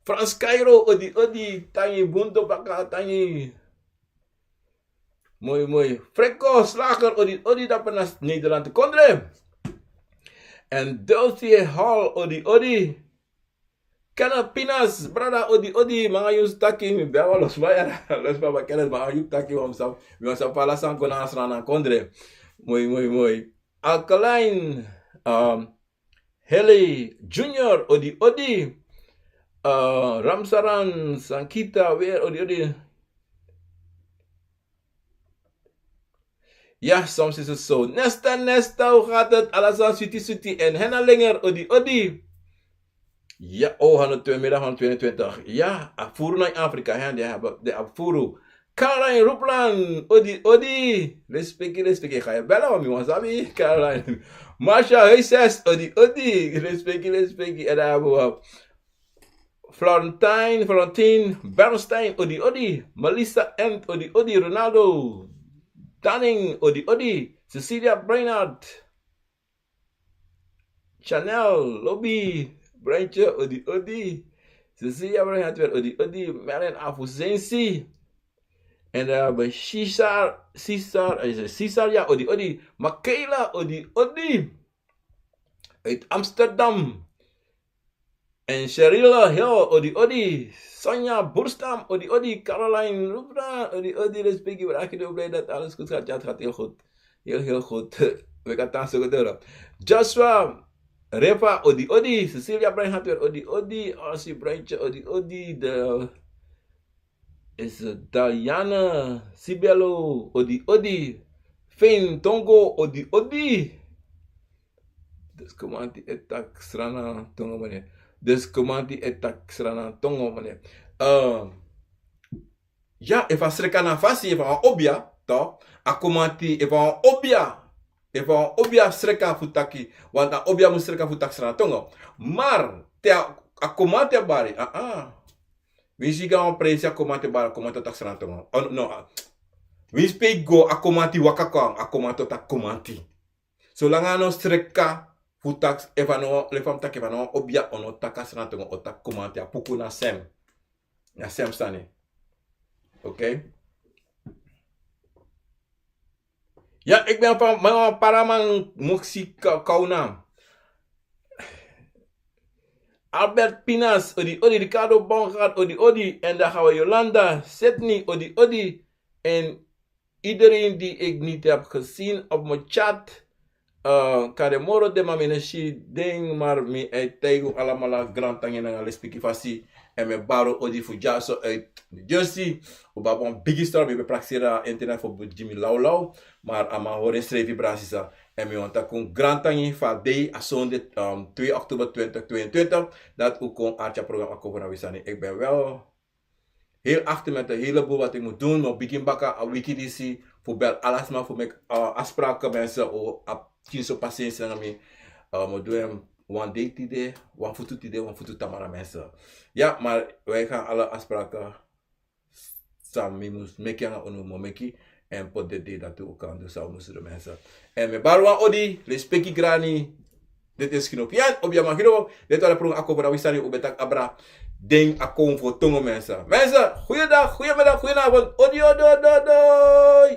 Frans Cairo, odi odi. Tangi bunto baka, tangi. Moi moi. Frekko Slager, odi odi, dape na Nederland kondre. En Dulcie Hall, odi odi. Kenneth Pinas, brada, odi odi. Manga yus taki mi bel wan losma ya. Losma ba Kenneth, manga yus taki wan sa mi wan sa pala san kon na Sranan kondre. Moi moi moi. Alkaline, Haley Junior, odi odi. Ramsaran Sankita, weer odi odi. Ja, soms is het zo. Nesta, Nesta, hoe gaat het? Alasan, Sweetie, Sweetie en Henna Linger, odi odi. Ja, oh, honderdtwintig, middag honderdtwintig. Ja, afuru na Afrika, hè, die hebben de afuru. Caroline Ruplan, odi odi. Respecti, respecti. Ga je bellen, want mi wan sabi Caroline. Marsha Huises, odi odi. Respecti, respecti. En dan hebben we Florentine, Florentine Bernstein, odi odi. Melissa Ent, odi odi. Ronaldo Danning, odi odi. Cecilia Breinhardt, Chanel Lobby, Brentje, odi odi. Cecilia Breinhardt weer, odi odi. Merlin Afusensi. En dan hebben we Cesar, Cesar, eh, Cesar, ja, odi odi. Makela, odi odi. Uit Amsterdam. En Sherilla Hill, odi odi. Sonja Boerstam, odi odi. Caroline Lubra, odi odi. Respecti, we raken heel blij dat alles goed gaat. Ja, het gaat heel goed. Heel, heel goed. We gaan dansen door. Joshua Reva, odi odi. Cecilia Breinhardt weer, odi odi. Arsi Breintje, odi odi. De is Daliane Sibelo, odi odi. Fane Tongo, odi odi. Dus komanti e taki Sranan tongo, meneer. Dus komanti e taki Sranan tongo, meneer. Ehm, ja, efu a sreka na fasi, efu a wan obia, toch? A komanti, efu a wan obia. Efu a wan obia sreka fu taki, want a obia mus sreka fu taki Sranan tongo. Maar te a, a komanti e bari, ah, ah. Winsi gi a wan prijsi a komanti e bari, a komanti o taki Sranan tongo. Oh, no, ah. Winsi pe i go, a komanti waka kon, a komanti o taki komanti. Solanga a no sreka fu taki, efu a no, leki fa mi taki, efu a no wan obia o no taki a Sranan tongo, o taki komanti, a puku na sem. Na sem sani. Oké? Ya, ik ben van Mama Paraman, Moxie Ka-, Kauna. Albert Pinas, odi odi, Ricardo Bongard, odi odi. En dan gaan we Jolanda, Sydney, odi odi. En iedereen die ik niet heb gezien op mijn chat. Uh, Kademoro de Mamine Shi Ding, maar mi e taigu alamala grantangi nanga lespeki fasi. En mi bari odi fu dyaso uit New Jersey. Un ben abi wan bigi storm, mi ben prakseri a internet fu Jimmy Laulau. Maar a man hori en srefi, brada, sisa. En mi wani taki un grantangi fu a dei, a sonde, um, twee oktober twintig tweeëntwintig. Dati un kon arki a programma Akomfo na wi sani. Ik ben wel heel achter met een heleboel wat ik moet doen. Mi o bigin baka a wiki disi. Fu bel ala sma fu meki, uh, afspraken, mensen. O abi kinso pasensi nanga mi. Uh, mi o du en wan dei tide, wan futu tide, wan futu tamara, mensen. Ja, maar wij gaan alle afspraken san mi mus meki nanga unu, mi o meki. En poti den dei dati un kan du san un mus du, mensen. En mi bari wan odi, lespeki grani. Dit is Gino Pian, obia man Gino. Dit was de program Akomfo na wi sani, un ben taki abra den Akomfo tongo, mensen. Mensen, goeiedag, goeiemiddag, goedenavond. Odi, odi, odi, odi.